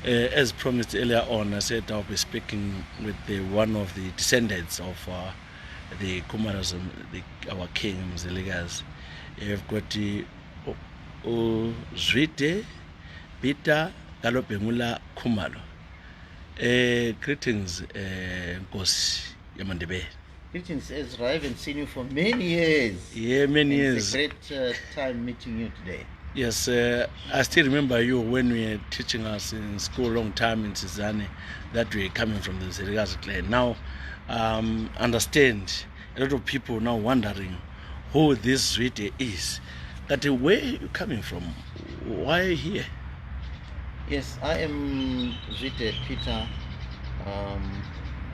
As promised earlier on, I said I'll be speaking with one of the descendants of the Khumalos, our kings, the leaders. You've got the Zwide KaLobhengula Khumalo. Greetings, Nkosi AmaNdebele. Greetings, Ezra. I haven't seen you for many years. Yeah, many years. It's a great time meeting you today. Yes, I still remember you when we were teaching us in school long time in Sizane that we were coming from the Zirigazi clan. Now, understand a lot of people now wondering who this Zwide is. That where are you coming from? Why here? Yes, I am Zwide Peter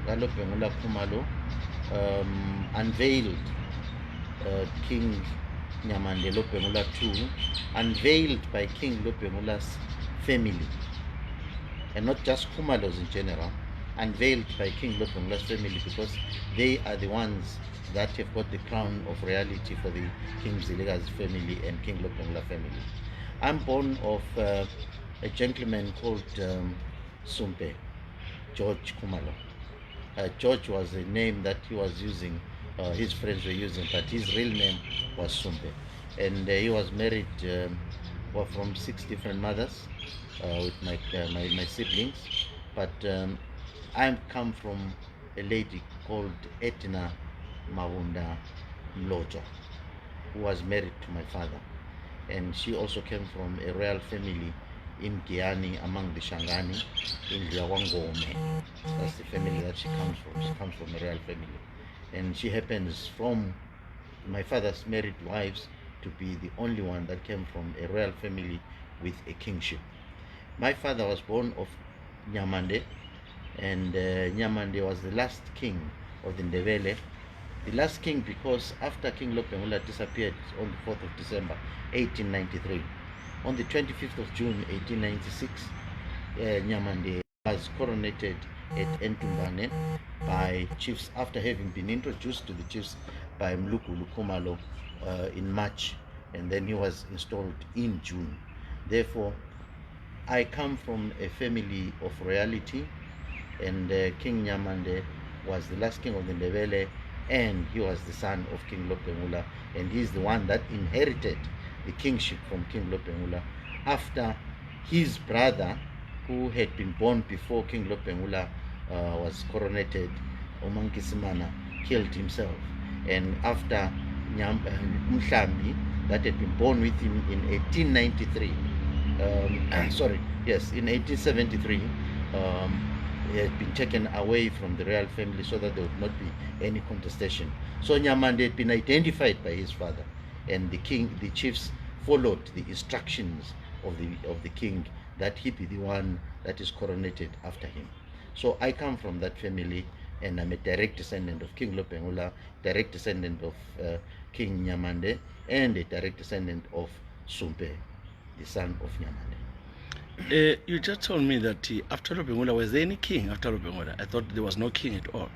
KaLobhengula Khumalo, unveiled King Ndebele Lobhengula II, unveiled by King Lobhengula's family, and not just Khumalos in general, unveiled by King Lobhengula's family, because they are the ones that have got the crown of reality for the King Ziliga's family and King Lobhengula family. I'm born of a gentleman called Sumpe, George Khumalo. George was a name that he was using, his friends were using, but his real name was Sumpe. And he was married from 6 different mothers with my siblings. But I come from a lady called Etina Mawunda Mlojo, who was married to my father. And she also came from a royal family in Giani among the Shangani in Liawangome. That's the family that she comes from. She comes from a royal family. And she happens from my father's married wives to be the only one that came from a royal family with a kingship. My father was born of Nyamande, and Nyamande was the last king of the Ndebele. The last king because after King Lobhengula disappeared on the 4th of December 1893, on the 25th of June 1896, Nyamande was coronated at Entumbane by chiefs after having been introduced to the chiefs by Ndebele Khumalo in March, and then he was installed in June. Therefore, I come from a family of royalty, and King Nyamande was the last king of the Ndebele, and he was the son of King Lobhengula, and he's the one that inherited the kingship from King Lobhengula after his brother, who had been born before King Lobhengula was coronated, Umankisimana, killed himself. And after Mhlambi, that had been born with him in 1893, in 1873, he had been taken away from the royal family so that there would not be any contestation. So Nyamande had been identified by his father, and the chiefs followed the instructions of the king that he be the one that is coronated after him. So I come from that family, and I'm a direct descendant of King Lobhengula, direct descendant of King Nyamande, and a direct descendant of Sumpe, the son of Nyamande. You just told me that after Lobhengula, was there any king after Lobhengula? I thought there was no king at all.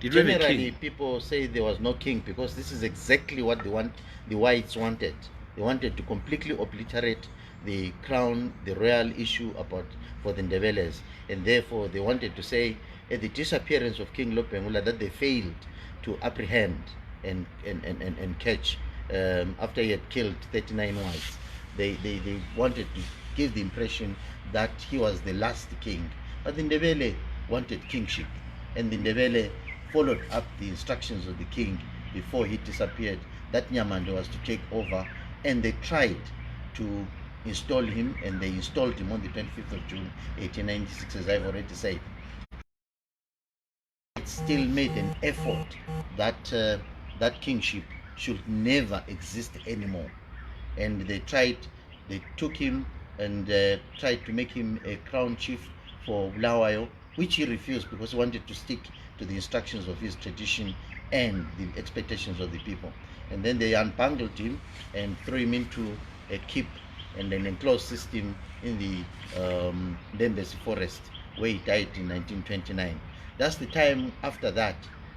Generally, people say there was no king because this is exactly what the whites wanted. They wanted to completely obliterate the crown, the royal issue for the Ndebeles, and therefore they wanted to say at the disappearance of King Lobhengula that they failed to apprehend and catch after he had killed 39 whites. They wanted to give the impression that he was the last king, but the Ndebele wanted kingship, and the Ndebele followed up the instructions of the king before he disappeared, that Nyamande was to take over, and they tried to install him, and they installed him on the 25th of June 1896, as I've already said. It still made an effort that that kingship should never exist anymore, and they took him and tried to make him a crown chief for Bulawayo, which he refused because he wanted to stick to the instructions of his tradition and the expectations of the people. And then they unbundled him and threw him into a keep and an enclosed system in the Ndebele forest, where he died in 1929. That's the time after that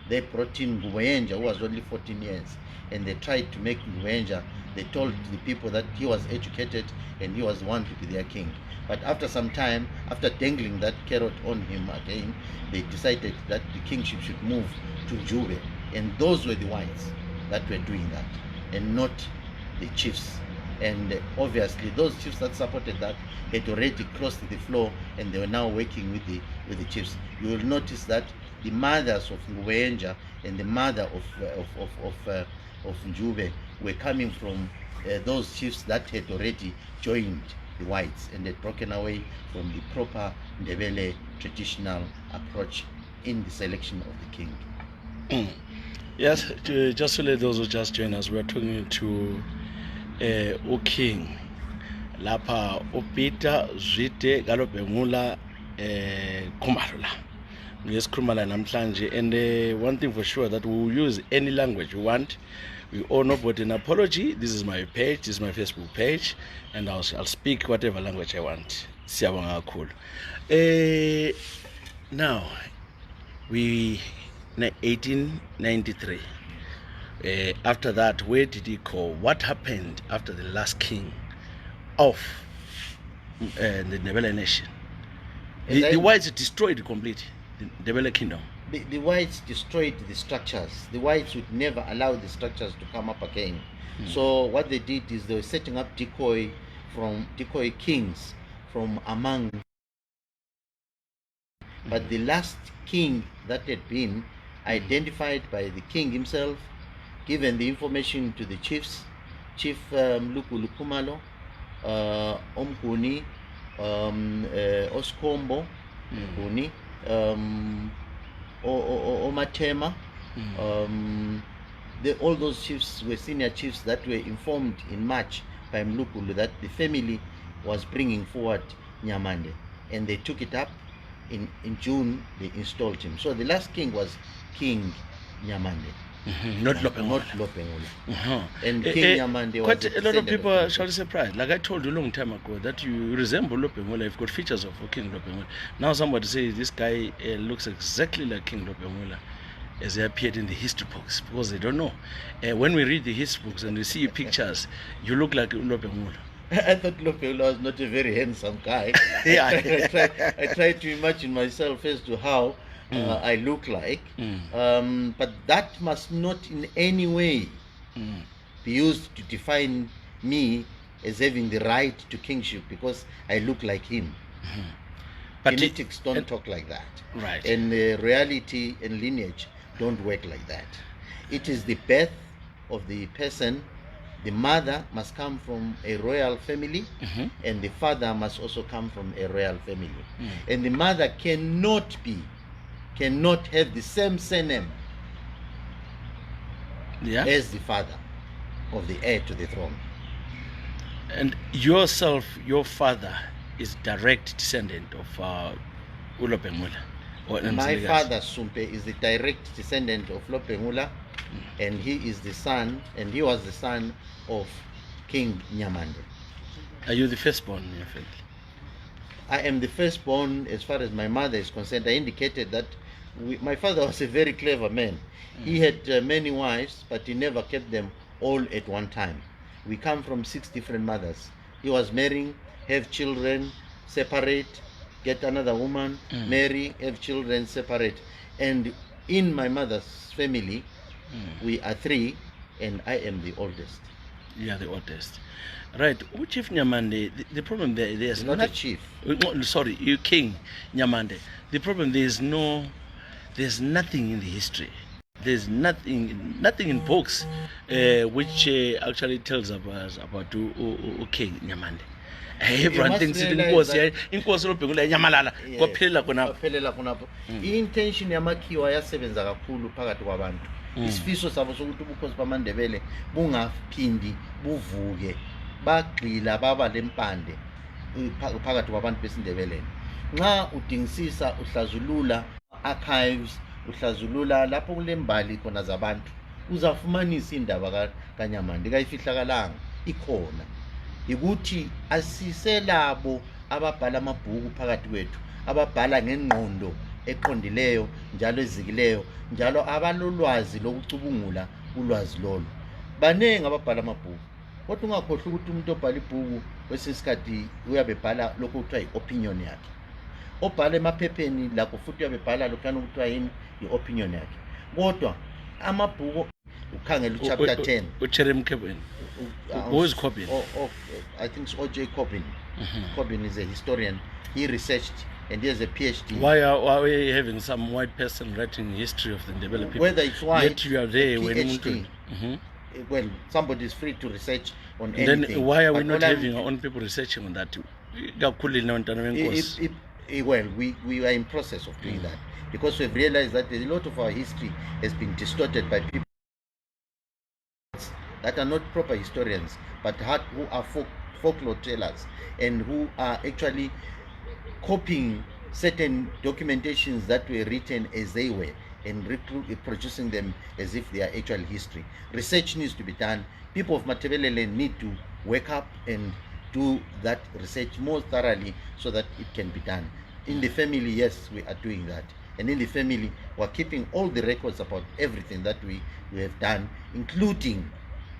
they brought in Ngubengula, who was only 14 years, and they tried to make Ngubengula they told the people that he was educated and he was the one to be their king. But after some time, after dangling that carrot on him again, they decided that the kingship should move to Njube. And those were the whites that were doing that, and not the chiefs. And obviously those chiefs that supported that had already crossed the floor, and they were now working with the chiefs. You will notice that the mothers of Ngubengula and the mother of Njube were coming from those chiefs that had already joined the whites and had broken away from the proper Ndebele traditional approach in the selection of the king. Yes, just to let those who just join us, we're talking to King lapha uPeter Zwide KaLobhengula Khumalo. Yes, Khumalo namhlanje, and one thing for sure that we will use any language we want. We all know about an apology. This is my page, this is my Facebook page, and I'll speak whatever language I want. Siyabonga kakhulu. Now, we 1893. After that, where did he go? What happened after the last king of the Ndebele Nation? The whites destroyed completely the Ndebele kingdom. The whites destroyed the structures. The whites would never allow the structures to come up again. So what they did is they were setting up decoy kings from among. But the last king that had been identified by the king himself, given the information to the chiefs, Chief Lobhengula Khumalo, Omguni, Oskombo, Mguni, Omatema, all those chiefs were senior chiefs that were informed in March by Mlukulu that the family was bringing forward Nyamande, and they took it up. In June, they installed him. So the last king was King Nyamande. Not Lobhengula. Not Lobhengula. And King Nyamande was quite a lot of people are surely surprised. Like I told you a long time ago that you resemble Lobhengula. You've got features of King Lobhengula. Now somebody says this guy looks exactly like King Lobhengula as he appeared in the history books, because they don't know. When we read the history books and we see pictures, you look like Lobhengula. I thought Lobhengula was not a very handsome guy. Yeah. I tried to imagine myself as to how I look like. But that must not in any way be used to define me as having the right to kingship because I look like him. But genetics don't talk like that. Right. And reality and lineage don't work like that. It is the birth of the person. The mother must come from a royal family, and the father must also come from a royal family. And the mother cannot have the same surname as the father of the heir to the throne. And yourself, your father is direct descendant of Lobhengula. My father Sumpe is the direct descendant of Lobhengula, and he is the son, and he was the son of King Nyamande. Are you the firstborn in your family? I am the firstborn as far as my mother is concerned. I indicated that my father was a very clever man. He had many wives, but he never kept them all at one time. We come from 6 different mothers. He was marrying, have children, separate, get another woman, marry, have children, separate. And in my mother's family, we are 3, and I am the oldest. You are the oldest. Right. Chief Nyamande, the problem there is not a chief. Sorry, you King Nyamande. The problem there's nothing in the history. There's nothing in books which actually tells about King Nyamande. Everyone thinks it inkosi Lobhengula enyamalala kwaphelela khonapho. Intention yamakhiwa yasebenza kakhulu phakathi kwabantu. Isifiso sabo sokuthi ubukhosi bamaNdebele bungaphindi buvuke bagxila baba lempande phakathi kwabantu besindebeleni. Nxa udingisisa uhlazulula archives, uhlazulula lapho kulembali khona zabantu, uzafumanisa indaba kaNyamande kayifihlakalanga ikhona. Ikuthi asiselabo ababhala amabhuku phakathi kwethu, ababhala ngengqondo eqondileyo njalo ezikileyo, njalo abalolwazi lokucubungula ulwazi lolo. Banenge ababhala amabhuku, kodwa ungakhohlwa ukuthi umuntu obhala ibhuku kwesinye isikhathi uyabe bhala lokho kuthiwa yi-opinion yakhe, obhala emaphepheni lakho futhi uyabe bhala lokhuyana okuthiwa yini i-opinion yakhe. Kodwa amabhuku ukhangela uchapter 10 uCherem Corbin, who is Corbin? I think it's O.J. Corbin. Corbin is a historian. He researched and he has a PhD. Why are we having some white person writing history of the Ndebele people? Whether it's white, yet you are there when PhD. Well, somebody is free to research on then anything. Then why are we not having our own people researching on that? Well, we are in process of doing that because we've realized that a lot of our history has been distorted by people that are not proper historians, but who are folklore tellers and who are actually copying certain documentations that were written as they were and producing them as if they are actual history. Research needs to be done. People of Ndebele need to wake up and do that research more thoroughly so that it can be done. In the family, yes, we are doing that. And in the family, we're keeping all the records about everything that we have done, including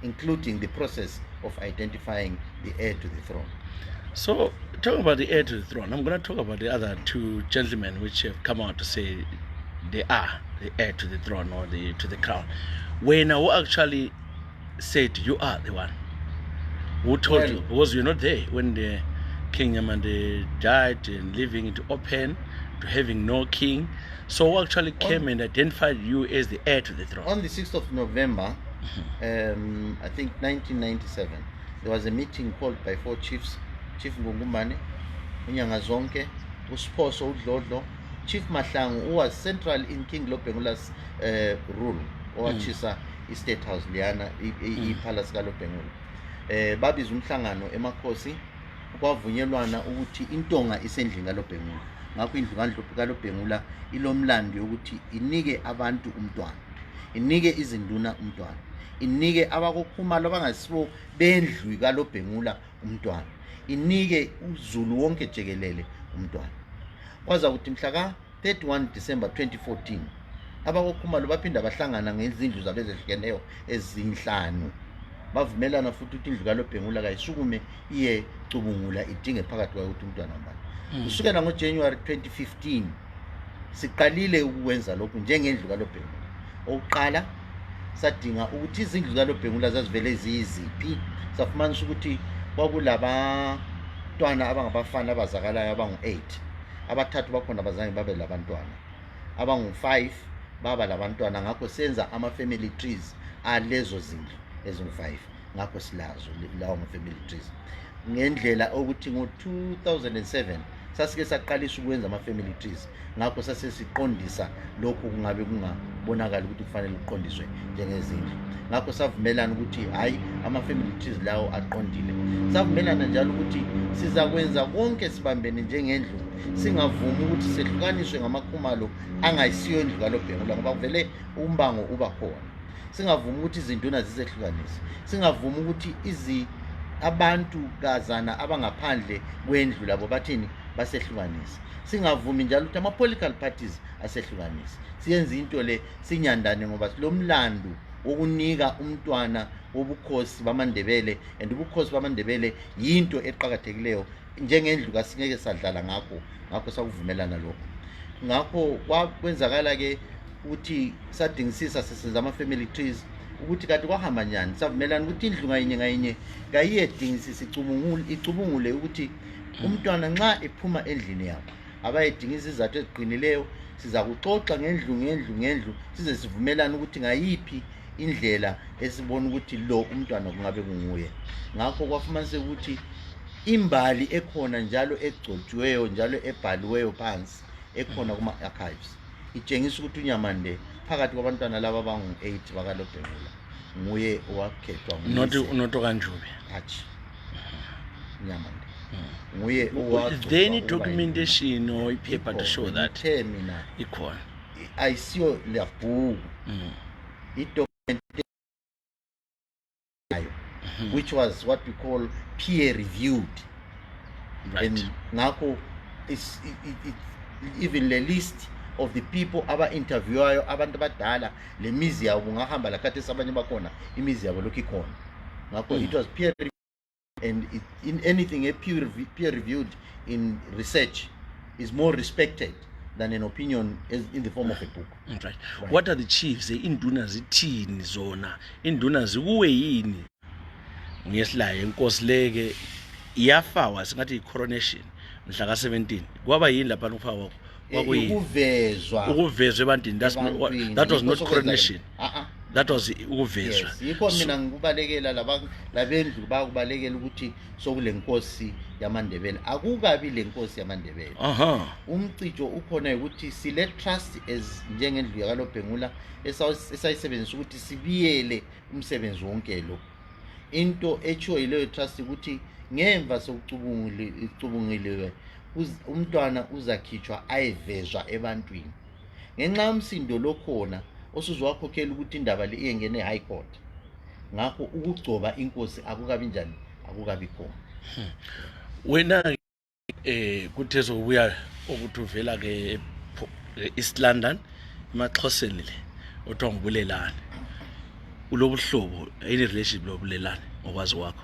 the process of identifying the heir to the throne. So, talking about the heir to the throne, I'm going to talk about the other two gentlemen which have come out to say they are the heir to the throne or to the crown. When who actually said you are the one? Who told you? Because you're not there when the King Nyamande died and leaving it open to having no king. So who actually came and identified you as the heir to the throne? On the 6th of November, I think 1997, there was a meeting called by 4 chiefs. Chief Ngungumane, Unyangazonke, Usposo Udlodlo, Chief Mahlangu, who was central in King Lobhengula's rule, or Chisa State House, Liana, Palace KaLobhengula. Babizwa umhlangano emakhosi kwavunyelwana ukuthi intonga isendlini kaLobhengula. Ngakho indlu kaLobhengula ilomlando yokuthi inike abantu umntwana, inike izinduna umntwana, inike abakoKhumalo abangasibo bendlu kaLobhengula umntwana, inike uZulu wonke jikelele umntwana. Kwaza ukuthi mhla ka 31 December 2014 abakoKhumalo baphinda bahlangana ngezindlu zabo ezehlukeneyo ezinhlanu, bavumelana futhi ukuthi indlu kaLobhengula kayisukume iye cubungula idinge phakathi kwayo ukuthi umntwana ngubani. Kusukela ngoJanuary 2015 siqalile ukwenza lokhu njengendlu kaLobhengula. Oqala sadinga ukuthi izindlu kaLobhengula zazivele ziyiziphi, safumanisa ukuthi kwakulabantwana abangabafana abazakalayo abangu-8, abathathu bakhona bazange babe labantwana, abangu-5 baba labantwana. Ngakho senza ama-family trees alezo zindlu ezingu-5, ngakho silazo lawo ama-family trees ngendlela ukuthi ngo-2007 sasike saqalisa ukwenza ama-family trees. Ngakho sasesiqondisa lokhu kungabe kungabonakala ukuthi kufanele kuqondiswe njengezindlu. Ngakho savumelana ukuthi hayi ama-family trees lawo aqondile. Savumelana njalo ukuthi sizakwenza konke sibambene njengendlu, singavumi ukuthi sehlukaniswe ngamaKhumalo angayisiyo indlu kaLobhengula ngoba kuvele umbango uba khona. Singavumi ukuthi izinduna zisehlukanise, singavumi ukuthi abantu kazana abangaphandle kwendlu labo bathini basehlukanise, singavumi njalo ukuthi ama-political parties asehlukanise. Siyenza into le sinyandane ngoba silomlando wokunika umntwana wobukhosi bamaNdebele, and ubukhosi bamaNdebele yinto eqhakathekileyo njengendlu kasingeke sadlala ngakho sakuvumelana lokho. Ngakho kwenzakala ke ukuthi sadingisisa sesenza ama-family trees ukuthi kanti kwahamba njani. Savumelana ukuthi indlu ngayinye kayiyedingisisa icubungule ukuthi umntwana nxa ephuma endlini yabo abayedinga izizathu eziqinileyo. Siza kuxoxa ngendlu size sivumelana ukuthi ngayiphi indlela esibona ukuthi lo umntwana kungabe kunguye. Ngakho kwafumaniseka ukuthi imbali ekhona njalo egcotshiweyo njalo ebhaliweyo phansi ekhona kuma-archives itshengisa ukuthi uNyamande phakathi kwabantwana laba abangu-8 bakaLobhengula nguye owakhethwa not Okanjube. Hatshi, Nyamande nguye Is there any documentation or paper to show that? Mina Equal. ayisiyo lebhuku i-documentation which was what we call peer reviewed. Right. And ngakho even the list of the people aba-interviewwayo abantu abadala le mizi yabo ngahamba lakhathesi abanye bakhona imizi yabo lokhu ikhona It was peer reviewed, and in anything a peer reviewed in research is more respected than an opinion in the form of a book. Right. What are the chiefs? Induna zithini zona? Induna zikuwe yini? Ngiyesilayo inkosi leke iyafawa singathi coronation mhla ka-17 kwaba yini lapha ukufakwa ukuvezwa ebantwini. That was not coronation. That was ukuvezwa. Yikho mina ngikubalekela labendlu bakubalekela ukuthi sokule nkosi yamaNdebele. Akukabi le nkosi yamaNdebele. Umcijo ukhona ukuthi sile trust as njengendlu yaKaLobhengula esayisebenzisa ukuthi sibiyele umsebenzi wonke lo. Into echo yileyo trust ukuthi ngemva sokucubungiliwe umntwana uzakhitshwa ayevezwa ebantwini. Ngenxa yomsindo lokhona osuzwakhokhela ukuthi indaba le iyengene high court. Ngakho ukugcoba inkosi akukabi njani, akukabi khona. Wena kuthe sokubuya ukuthi uvela ke East London emaXhoseni le othiwa ngubulelane. Ulobuhlobo yini relationship lobulelane ngokwazi wakho?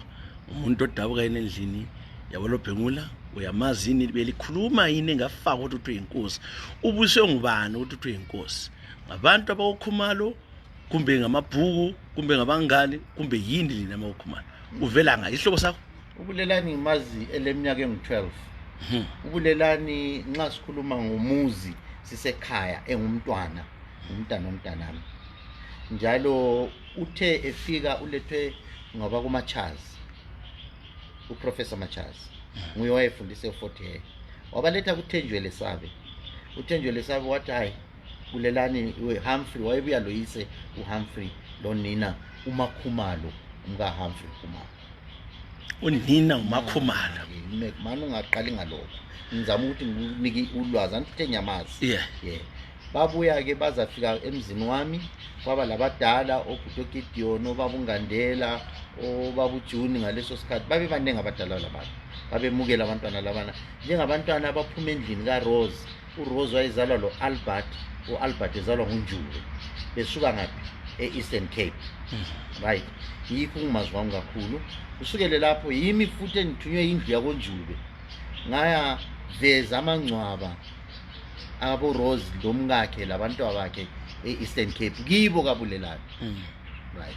Umuntu odabuka endlini yaKaLobhengula uyamazi yini belikhuluma yini engafaka ukuthi uyinkosi? Ubuswe ngubani ukuthi uyinkosi? Ngabantu abaKaKhumalo kumbe ngamabhuku kumbe ngabangani kumbe yini lina abaKhumalo? Uvela nga ihlobo sakho? Ubulelani ngimazi eleminyaka engu-12. Ubulelani nxa sikhuluma ngomuzi sisekhaya engumntwana nomntanami. Njalo uthe efika ulethwe ngoba kuMachazi, uProfessor Machazi nguye wayefundise uFort Hare. Wabaletha kuThenjwele Sabe. uThenjwele Sabe wathi hayi Bulelani Humphrey wayebuya loyise uHumphrey lonina uMakhumalo umkaHumphrey Khumalo. Unina uMakhumalo. Manje ungaqali ngalokho. Ngizama ukuthi ngikunike ulwazi anithe nyamazi. Yeah. Babuya ke bazafika emzini wami kwaba labadala oButokidion oBabungandela oBabujuni ngaleso sikhathi babe baningi abadala labantu babemukela abantwana labana njengabantwana abaphuma endlini kaRose. uRose wayezalwa loAlbert, uAlbert ezalwa nguNjube besuka ngaphi eEastern Cape. Right, yikho ungimazi wami kakhulu. Kusukele lapho yimi futhi engithunywe indlu yakoNjube ngaya veza amangcwaba abo Rose lomkakhe labantwana bakhe eEastern Cape kibo kaBulelani. Right,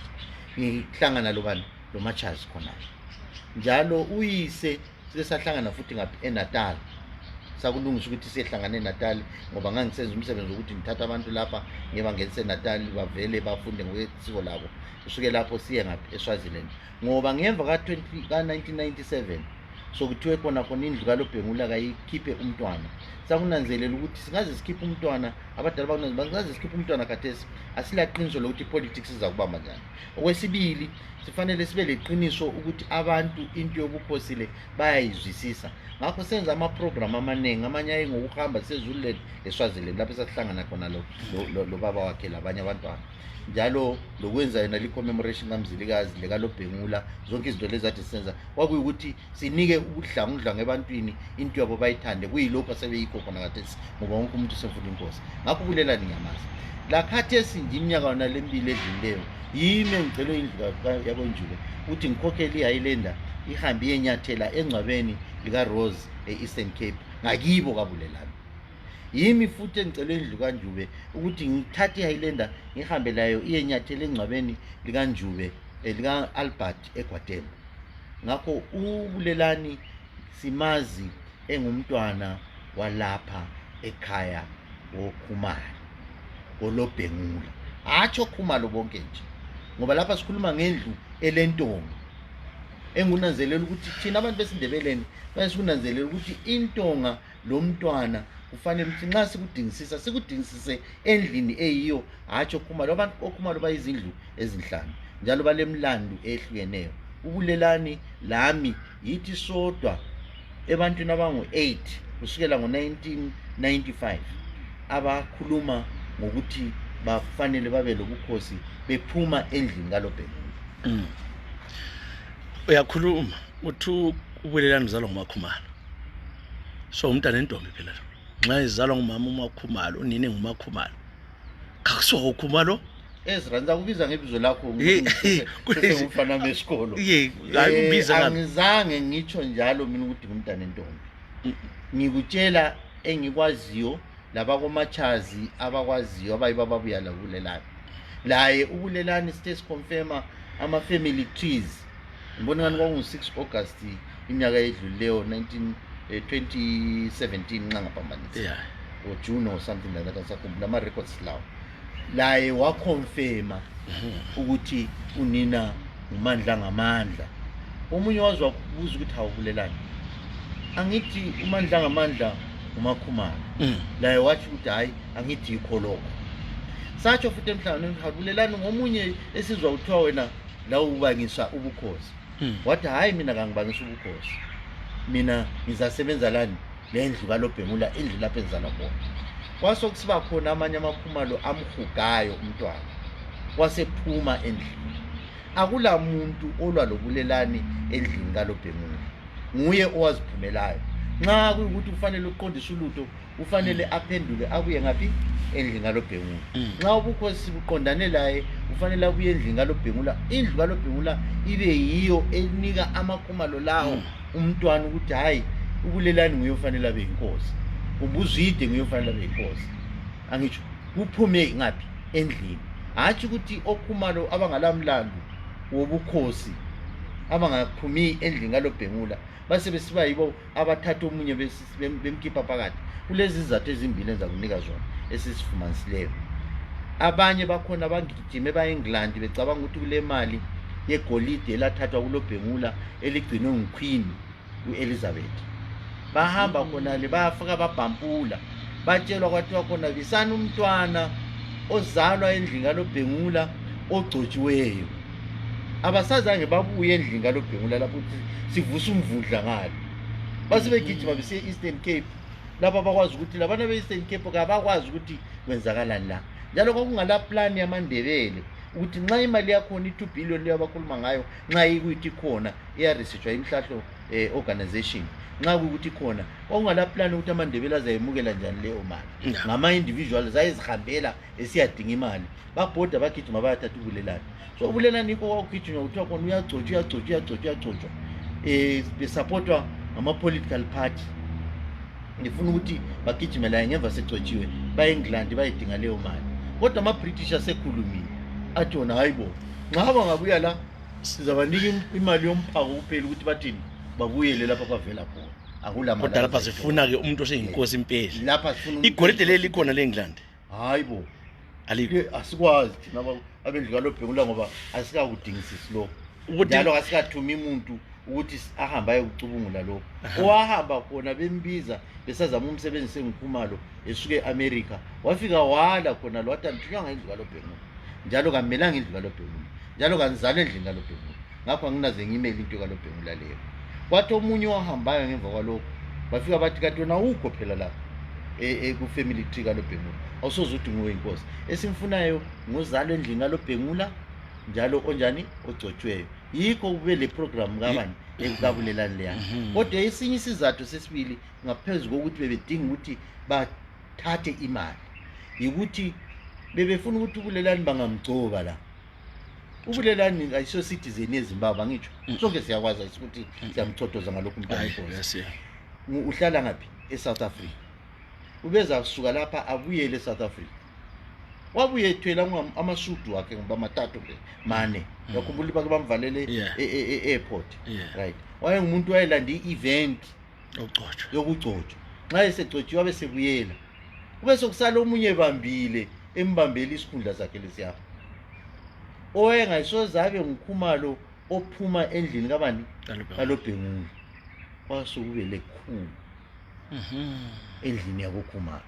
ngihlangana lo Machazi khona njalo uyise sesahlangana futhi ngaphi eNatal. Sakulungisa ukuthi siyehlangana eNatal ngoba ngangisenza umsebenzi ukuthi ngithatha abantu lapha ngibangenise eNatal bavele bafunde ngokwesiko labo. Kusuke lapho siye ngaphi eSwaziland ngoba ngemva ka-1997 sokuthiwe khona indlu kaLobhengula kayikhiphe umntwana. Sakunanzelela ukuthi singaze sikhiphe umntwana, abadala bakunanzelela singaze sikhiphe umntwana khathesi asilaqiniso lokuthi politics izakubamba njani. Okwesibili sifanele sibe leqiniso ukuthi abantu into yobukhosi le bayayizwisisa. Ngakho senza ama-program amaningi, amanye ayengokuhamba sezululand eSwaziland lapho sasihlangana khona lo baba wakhe labanye abantwana. Njalo lokwenza yena li-commemoration kamzilikazi lekaLobhengula, zonke izinto lezi zathi sisenza kwakuyukuthi sinike udlanga ebantwini into yabo bayithande. Kuyilokho asebeyikho khona khathesi ngoba wonke umuntu sefuna inkosi. Ngakho Bulelani ngiyamazi. La khathesi nje iminyaka yona lembili edlulileyo yimi engicelwe indlu yakoNjube ukuthi ngikhokhele iHighlander ihambe iyenyathela engcwabeni likaRose eEastern Cape ngakibo kaBulelani. Yimi futhi engicelwe indlu kaNjube ukuthi ngithathe iHighlander ngihambe layo iyenyathela engcwabeni likaNjube lika-Albert eGwatema. Ngakho uBulelani simazi engumntwana walapha ekhaya woKhumalo koLobhengula. Atsho Khumalo bonke nje ngoba lapha sikhuluma ngendlu elentonga engunanzelela ukuthi thina abantu besindebeleni bayasikunanzelela ukuthi intonga lomntwana kufanele ukuthi nxa sikudingisise endlini eyiyo. Atsho Khumalo abantu oKhumalo bayizindlu ezinhlanu njalo balemlando ehlukeneyo. uBulelani lami yithi sodwa ebantwini abangu-8 kusukela ngo-1995 abakhuluma ngokuthi bafanele babe lobukhosi bephuma endlini kaLobhengula. Uyakhuluma uthi uBulelani uzalwa nguMakhumalo, so umntana entombi phela nxa izalwa ngumama uMakhumalo unine nguMakhumalo, kakusiwa uKhumalo Ezra ngizakubiza ngebizo lakho ngumfana wesikolo. Angizange ngitsho njalo mina ukuthi ngumntana entombi. Ngikutshela engikwaziyo labakomachazi abakwaziyo abayibabuya la kulelani. Laye ubulelani sithe siconfirma ama-family trees. Ngibona ngani kwakungu-6 August iminyaka edlulileyo 2017 nxa ngaphambanisa. Or June or something like that, asakhumbula ama-records lawo. Laye waconfirma ukuthi unina uMandla ngamandla. Omunye wazwa kubuza ukuthi hawubulelani. Angithi uMandla ngamandla uMakhumalo. Laye wathi ukuthi hayi angithi yikho lokho. Satsho futhi emhlanganweni hawubulelani ngomunye esizwa uthiwa wena la ubangisa ubukhosi. Wathi hayi mina kangibangisa ubukhosi. Mina ngizasebenza lani lendlu kaLobhengula indlu lapho enzala khona. Kwasokusiba khona amanye amakhumalo amhugayo umntwana. Wasephuma endlini. Akula muntu olwa lobulelani endlini kaLobhengula. Nguye owaziphumelayo. Nxa kuyikuthi ufanele uqondise ulutho, ufanele aphenduke abuye ngaphi endlini kaLobhengula. Nxa ubukhosi buqondane laye, ufanele abuye endlini kaLobhengula. Indlu kaLobhengula ibe yiyo enika amakhumalo lawo umntwana ukuthi hayi ubulelani nguye ofanele abe inkosi. UZwide nguye ofanele abe inkosi. Angitsho kuphume ngaphi endlini. Hathi ukuthi okhumalo abangalamlando wobukhosi abangaphumi endlini kaLobhengula base besiba yibo abathatha omunye bemkhipha phakathi. Kulezi izathu ezimbili enza kunika zona esisifumanisileyo. Abanye bakhona abangijime ba-England becabanga ukuthi kule mali yegolide elathathwa kuLobhengula eligcinwe nguQueen uElizabeth. Bahamba khona le bayafika babhampula batshelwa kwathiwa khona bisana umntwana ozalwa endlini kaLobhengula ogcotshiweyo. Abasazange babuye endlini kaLobhengula lapho ukuthi sivusa umvundla ngalo. Basebegijima besiye Eastern Cape lapha bakwazi ukuthi labana be-Eastern Cape kabakwazi ukuthi kwenzakalani la. Njalo kwakungala plan yamaNdebele ukuthi nxa imali yakhona i2 billion leyo abakhuluma ngayo nxa ikuyithi khona iyaresearchwa imhlahlo organization. Nxa kuyikuthi khona kwakungala plan ukuthi amaNdebele azayemukela njani leyo mali. Ngama-individual zayezihambela esiyadinga imali. Babhoda bagijima bayathatha ubulelani. So ubulelani yikho kwakugijima kuthiwa khona uyagcotshwa. Besupportwa ngama-political party. Ngifuna ukuthi bagijime laye ngemva segcotshiwe ba-England bayidinga leyo mali. Kodwa ama-British asekhulumile athi wona hayibo nxa bangabuya la sizabanika imali yomphako kuphela ukuthi bathini babuyele lapha bavela khona. Akula mali. Kodwa lapha sifuna ke umuntu oseyinkosi impela. Lapha sifuna igolide leli likhona le-England. Hayibo alikho asikwazi thina abendlu kaLobhengula ngoba asikakudingisisi lokho. Njalo asikathumi umuntu ukuthi ahambe ayekucubungula lokho. Owahamba khona bembiza besazama umsebenzi sengikhumalo esuke eAmerica. Wafika wala khona lo wathi anthunywa ngendlu kaLobhengula. Njalo kamelanga indlu kaLobhengula. Njalo kanizala endlini kaLobhengula. Ngakho anginaze ngimele into kaLobhengula leyo. Kwathi omunye ohambayo ngemva kwalokho bafika bathi kanti wena ukho phela la ku-family tree kaLobhengula. Awusoze uthi nguwe inkosi. Esimfunayo ngozalo endlini kaLobhengula njalo onjani ogcotshweyo. Yikho kube le program kabani ekabulelani leya. Kodwa esinye isizathu sesibili ngaphezu kokuthi bebedinga ukuthi bathathe imali yikuthi bebefuna ukuthi ubulelani bangamgcoba la. Ubulelani ayiso citizen yeZimbabwe ngitsho. Sonke siyakwazi ukuthi siyamchotoza ngalokho umntwana inkosi. Uhlala ngaphi? eSouth Africa. Ubeza kusuka lapha abuyele eSouth Africa. Wabuye ethwela amasudu wakhe ngamathathu ke mane. Yakhumbula bake bamvalele e-airport. Right. Wayengumuntu wayelanda i-event yokugcotshwa. Nxa esegcotshiwe bese buyela. Kube sokusala omunye ebambile embambela isikhundla sakhe lesiyapha. Oyengayisozabe nguKhumalo ophuma endlini kabani kaLobhengula. Kwasukube lekhulu. Endlini yakoKhumalo.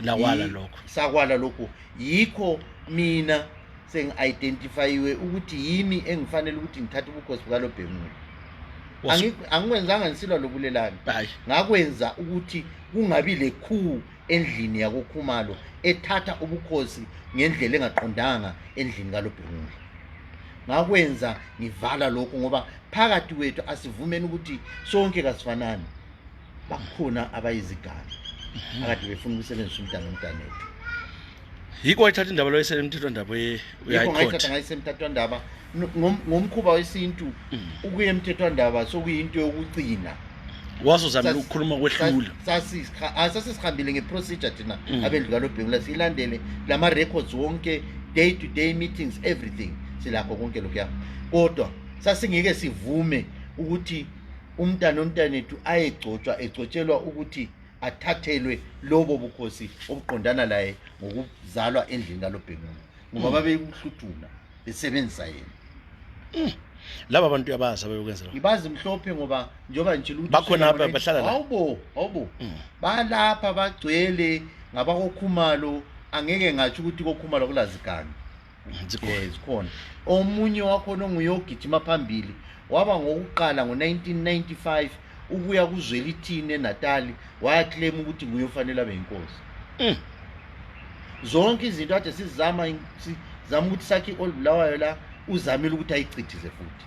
Lawala lokho. Sakwala lokho. Yikho mina sengi-identifyiwe ukuthi yimi engifanele ukuthi ngithathe ubukhosi bukaLobhengula. Angikwenzanga ngisilwa lobulelani. Ngakwenza ukuthi kungabi lekhu endlini yakoKhumalo ethatha ubukhosi ngendlela engaqondanga endlini kaLobhengula. Ngakwenza ngivala lokho ngoba phakathi kwethu asivumeni ukuthi sonke kasifanani. Bakhona abayizigaba. Akade befuna ukusebenzisa umntana wethu. yiko wayithatha indaba lo esemthethwandaba yikho ngayithatha ngayisemthethwandaba ngomkhuba wesintu ukuye emthethwandaba sokuyinto yokucina wasozamile ukukhuluma kwehlula sasisihambile ngeprocedure thina abendlu KaLobhengula siyilandele lama records wonke day to day meetings everything silakho konke lokho kodwa sasingeke sivume ukuthi umntanethu ayegcotshwa egcotshelwa ukuthi athathelwe lobo bukhosi obuqondana laye ngokuzalwa endlini KaLobhengula ngoba babekuhluthuna besebenzisa yena. Laba abantu yabazi abeyokwenza ibazi mhlophe ngoba njoba nje ukuthi bakhona apha bahlala la awubo balapha bagcwele ngabakoKhumalo angeke ngathi ukuthi koKhumalo kulazigana zikhona omunye wakhona onguyogijima phambili waba ngokuqala ngo1995 ukuya kuZwelithini eNatal wayaclaim ukuthi nguye ofanele abe inkosi. Zonke izinto ade sizama ukuthi sakhe olibulawayo la uzamile ukuthi ayichithize futhi.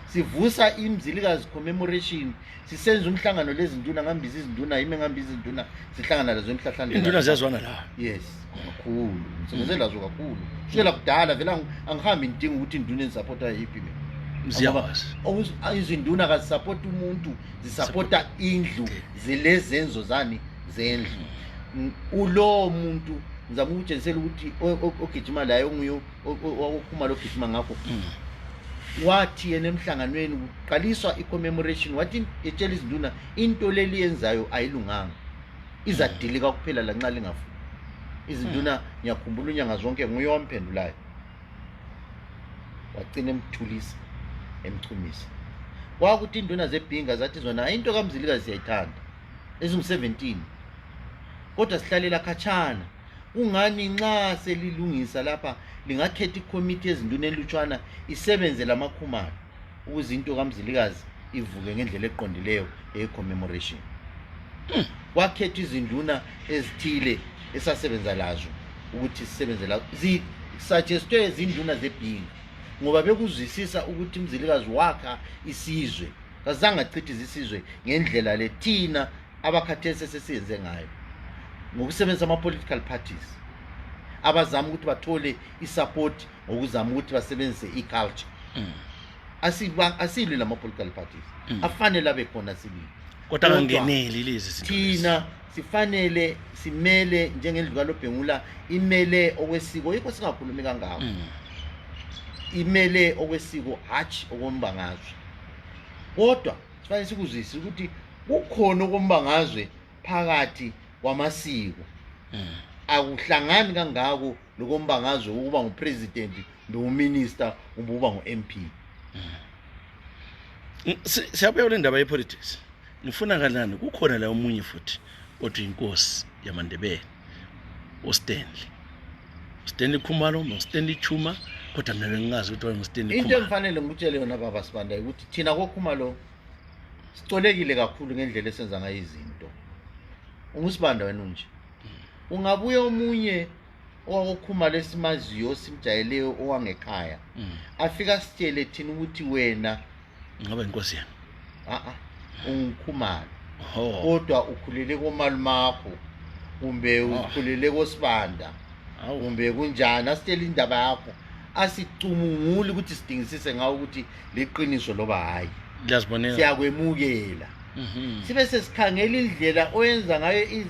Sivusa imzilikazi commemoration sisenza umhlangano lezinduna ngambiza izinduna yime ngambiza izinduna sihlangana lazo emhlahlandlela induna ziyazwana la yes kakhulu sengizela zo kakhulu shela kudala vela angihambi ngidinga ukuthi induna engisupporta yipi mina ziyawazi izinduna akazisupport umuntu zisupporta indlu zilezenzo zani zendlu ulo muntu ngizama ukutshengisela ukuthi ogijima la onguyo okhumalo ogijima ngakho wathi yena emhlanganweni uqaliswa i-commemoration wathi etshela izinduna into leli yenzayo ayilunganga izadilika kuphela lanxa lingafu izinduna ngiyakhumbula unyanga zonke nguye wamphendulayo wagcina emthulisa emchumisa kwakuthi induna zebhinga zathi zona into kaMzilikazi siyayithanda ezingu-17 kodwa sihlalela khatshana ungani nxa selilungisa lapha lingakhetha ikomiti yezinduna elutshwana isebenze lamaKhumalo ukuze into kaMzilikazi ivuke ngendlela eqondileyo ye-commemoration. Wakhetha izinduna ezithile esasebenza lazo ukuthi sisebenze la zisuggestwe izinduna zebhinga ngoba bekuzwisisa ukuthi uMzilikazi wakha isizwe kazange achithize isizwe ngendlela lethina abakhathesi sesiyenze ngayo ngokusebenzisa ama-political parties abazama ukuthi bathole isupport ngokuzama ukuthi basebenzise i-culture. Asilwe lama-political parties afanele abe khona sibili kodwa kangeneli lezi thina sifanele simele njengendlu KaLobhengula imele okwesiko yikho singakhulumi kangako imele okwesiko hatshi okombangazwe kodwa sifanele sikuzwisise ukuthi kukhona okombangazwe phakathi kwamasiko akuhlangani kangako lokombangazwe ukuba ngupresident nominister ukuba ngu-MP. Siyabuya kule ndaba yepolitics ngifuna kanani kukhona la omunye futhi othi inkosi yamaNdebele uStanley Khumalo noStanley Chuma kodwa mina bengazi ukuthi wayenguStanley Khumalo. Into engifanele ngikutshele yona baba Sibanda ukuthi thina koKhumalo sicolekile kakhulu ngendlela esenza ngayo izinto. USibanda wena nje ungabuye omunye owakoKhumalo esimaziyo simjayeleyo owangekhaya afika sitshele thina ukuthi wena ngaba inkosi yena unguKhumalo kodwa ukhulele komalumakho kumbe ukhulele koSibanda kumbe kunjani asitshela indaba yakho asicumungule ukuthi sidingisise ngawo ukuthi leqiniso loba hayi siyakwemukela sibe sesikhangela indlela oyenza ngayo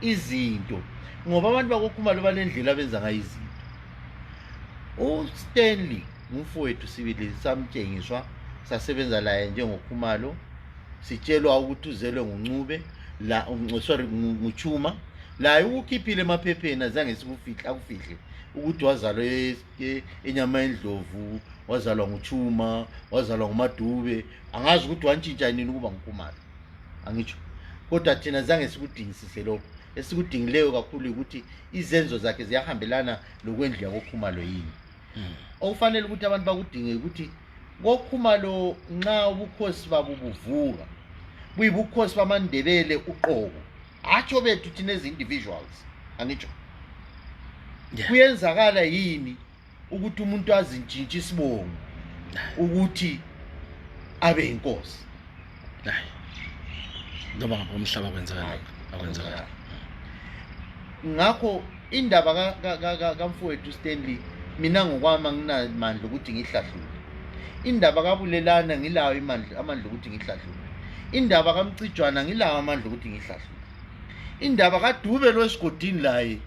izinto ngoba abantu bakoKhumalo balendlela abenza ngayo izinto. uStanley ngumfowethu sibili samtshengiswa sasebenza laye njengoKhumalo sitshelwa ukuthi uzelwe nguNcube la nguChuma la ukukhiphile emaphepheni azange sikufihle akufihle ukuthi wazalwa enyama endlovu wazalwa nguChuma wazalwa nguMadube angazi ukuthi wantshintsha nini ukuba nguKhumalo angitsho kodwa thina zange sikudingisise lokho esikudingileyo kakhulu ukuthi izenzo zakhe ziyahambelana lokwendlu yakoKhumalo yini. Okufanele ukuthi abantu bakudinge ukuthi koKhumalo nxa ubukhosi babo buvuka buyibukhosi bamaNdebele uqobo hatsho bethu thina ezi-individuals angitsho kuyenzakala yini ukuthi umuntu azintshintshe isibongo ukuthi abe inkosi noma umhlaba kwenzakala akwenzakala ngakho indaba kamfowethu Stanley mina ngokwami anginamandla ukuthi ngihlahlule. Indaba kabulelana ngilawo amandla ukuthi ngihlahlule. Indaba kamcijwana ngilawo amandla ukuthi ngihlahlule. Indaba kaDube lwesigodini laye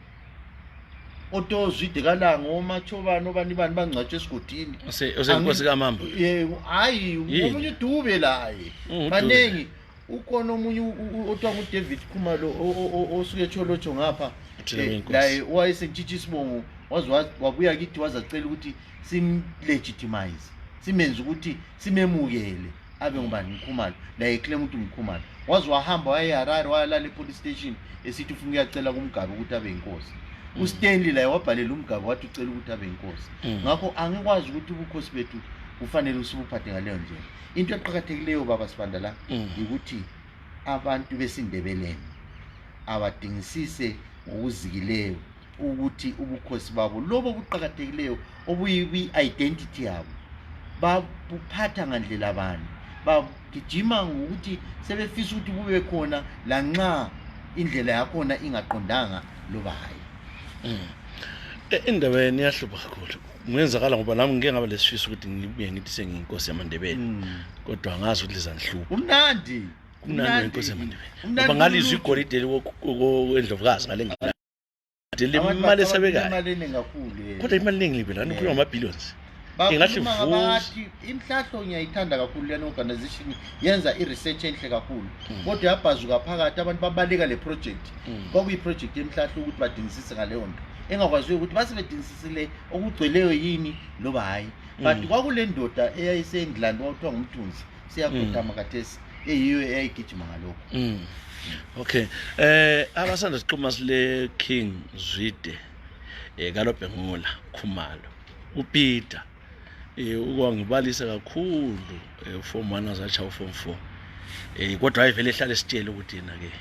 oto Zwide kaLanga oMathobane obani bangcwatshwe esigodini osenkosi kaMamba hayi umunye Dube laye manengi ukhona omunye othiwa nguDavid Khumalo osuke eTsholotsho ngapha laye wayesentshitshi isibongo wabuya kithi wazacela ukuthi legitimize simenze ukuthi simemukele abe ngubani Khumalo laye claim ukuthi ngiKhumalo wahamba wayeHarare wayalala epolice station esithi ufuna uyacela kumgaba ukuthi abe inkosi. uStanley laye wabhalela umgaba wathi ucela ukuthi abe inkosi. Ngakho angikwazi ukuthi ubukhosi bethu kufanele usibuphathe ngaleyo ndlela. Into eqhakathekileyo baba Sibanda la ukuthi abantu besindebeleni abadingisise ngokuzikileyo ukuthi ubukhosi babo lobo buqhakathekileyo obuyi-identity yabo babuphatha ngandlela bani, bagijima ngokuthi sebefisa ukuthi bube khona lanxa indlela yakhona ingaqondanga loba hayi. Indaba yahlupha kakhulu. Ngenzakala ngoba nami ngeke ngaba lesifisa ukuthi ngibuye ngithi sengiyinkosi yamaNdebele. Kodwa ngazi ukuthi lizangihlupha. Umnandi inkosi yamaNdebele. Ngoba ngalizwe igolide endlovukazi ngale ngila. Imali esabekayo. Imali engakhulu. Kodwa imali eningi phela ngikhuluma ama-billions. Ingahlifuna ngabathi imhlahlo ngiyayithanda kakhulu lena organization yenza i-research enhle kakhulu. Kodwa yabhazuka phakathi abantu babaleka le project. Kwakuyi project yemhlahlo ukuthi badingisise ngaleyo nto. Engakwaziyo ukuthi basebedingisisile okugcweleyo yini loba hayi. But kwakule ndoda eyayise-England okuthiwa nguMthunzi siyakhothama khathesi eyiyo eyayigijima ngalokho. Okay. Abasanda siqhuma sile King Zwide KaLobhengula Khumalo. uPeter ukwangibalisa kakhulu form 1 azacha form 4 kodwa ayivele ehlala esitshela ukuthi yena ke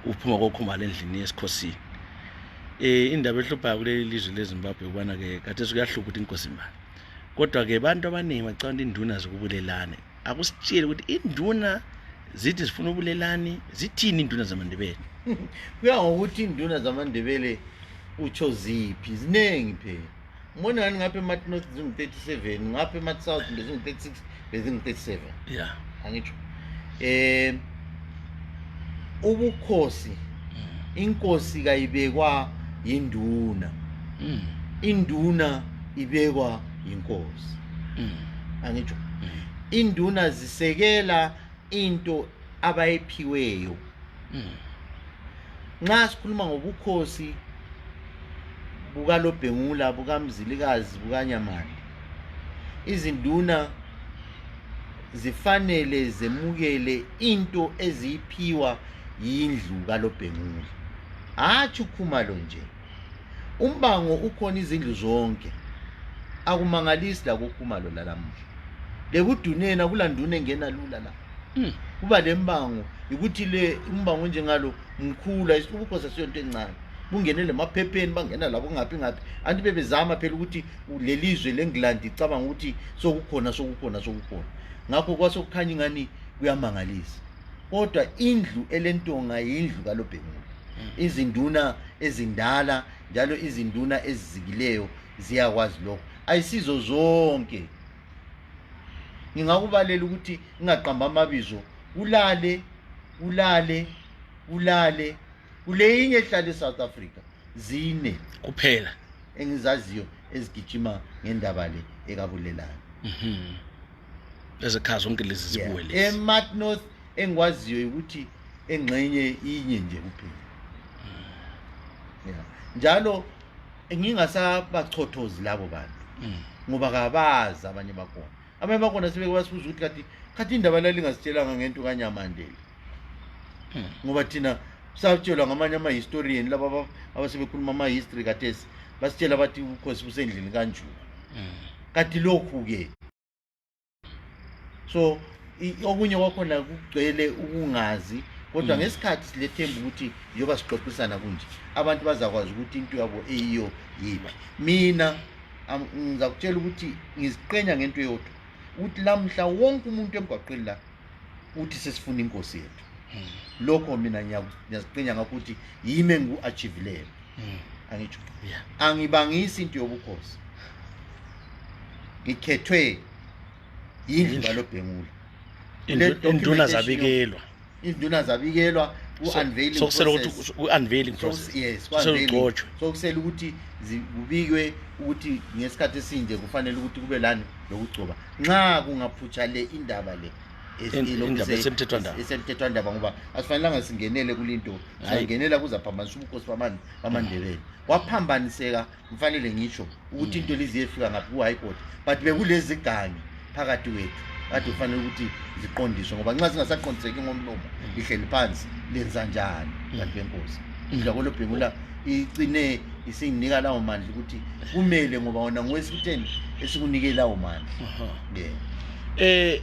uphuma koKhumalo endlini yesikhosini. Indaba ehluphayo kuleli lizwe leZimbabwe ubona ke kade sikuyahlupha ukuthi inkosi imali. Kodwa ke abantu abaningi bacanda induna zokubulelane. Akusitshele ukuthi induna zithi zifuna ubulelane zithini induna zamaNdebele. Kuya ngokuthi induna zamaNdebele utsho ziphi zinengi phela. Mbona ngani ngapha eMathnorth zingu-37 ngapha eMathsouth bezingu-36 bezingu-37. Yeah. Angitsho ubukhosi inkosi kayibekwa yinduna. Induna ibekwa yinkosi. Angitsho induna zisekela into abayiphiweyo. Nxa sikhuluma ngobukhosi bukaLobhengula bukaMzilikazi bukaNyamani, izinduna zifanele zemukele into eziphiwa yindlu kaLobhengula. Hathi uKhumalo nje umbango ukhona izindlu zonke. Akumangalisi la koKhumalo lalamuhla. Lekudunena kulanduna engena lula la. Kuba lembango ukuthi le umbango njengalo mkhulu ubukhosi asiyonto encane. Bungenele emaphepheni bangena lapho ngaphi anti bebezama phela ukuthi lelizwe leNgland icabanga ukuthi sokukhona. Ngakho kwasokukhanya ingani kuyamangalisa. Kodwa indlu elentonga yindlu kaLobhengula. Izinduna ezindala njalo izinduna ezizikileyo ziyakwazi lokho. Ayisizo zonke. Ngingakubalela ukuthi ngingaqamba amabizo ulale kule inye ehlala eSouth Africa zine kuphela engizaziyo ezigijima ngendaba le ekabulelana. Ezekhazi zonke lezi zibuwe lezi. eMathnorth engikwaziyo ukuthi engxenye inye nje kuphela. Njalo ngingasabachothozi labo bantu ngoba kabazi abanye bakhona. Abanye bakhona sebeke basibuza ukuthi khathi indaba lalingasitshelanga ngento kaNyamandela. Ngoba thina satshelwa ngamanye ama-historian laba abasebekhuluma ama-history kathesi basitshela bathi ubukhosi busendlini kanjulu. Kanti lokhu-ke so okunye kwakhona kugcwele ukungazi. Kodwa ngesikhathi silethemba ukuthi njengoba sixoxisana kunje abantu bazakwazi ukuthi into yabo eyiyo yiphi. Mina ngizakutshela ukuthi ngiziqenya ngento yodwa ukuthi lamhla wonke umuntu emgwaqeni la uthi sesifuna inkosi yethu. Lokho mina ngiyaziqenya ngakuthi yimi engiku-achievileyo. angitsho Yeah. angibangisi into yobukhosi ngikhethwe yindlu kaLobhengula induna zabikelwa induna zabikelwa ku-unveiling process ku-unveiling process yes sokuqotshwe so kusele ukuthi kubikwe ukuthi ngesikhathi esinje kufanele ukuthi kube lani lokugcoba nxa kungaphutsha le indaba le esemthethwandaba ngoba asifanelanga singenele kulinto singenela kuzaphambanisa ubukhosi bamaNdebele waphambaniseka mfanele ngisho ukuthi into liziyefika ngaphi ku-high court but bekulezi gangi phakathi wethu kade kufanele ukuthi ziqondiswe ngoba nxa zingasaqondiseki ngomlomo lihleli phansi lenza njani kanti benkosi indlu kaLobhengula igcine isinginika lawo mandla ukuthi kumele ngoba wona ngowesikutheni esikunike lawo mandla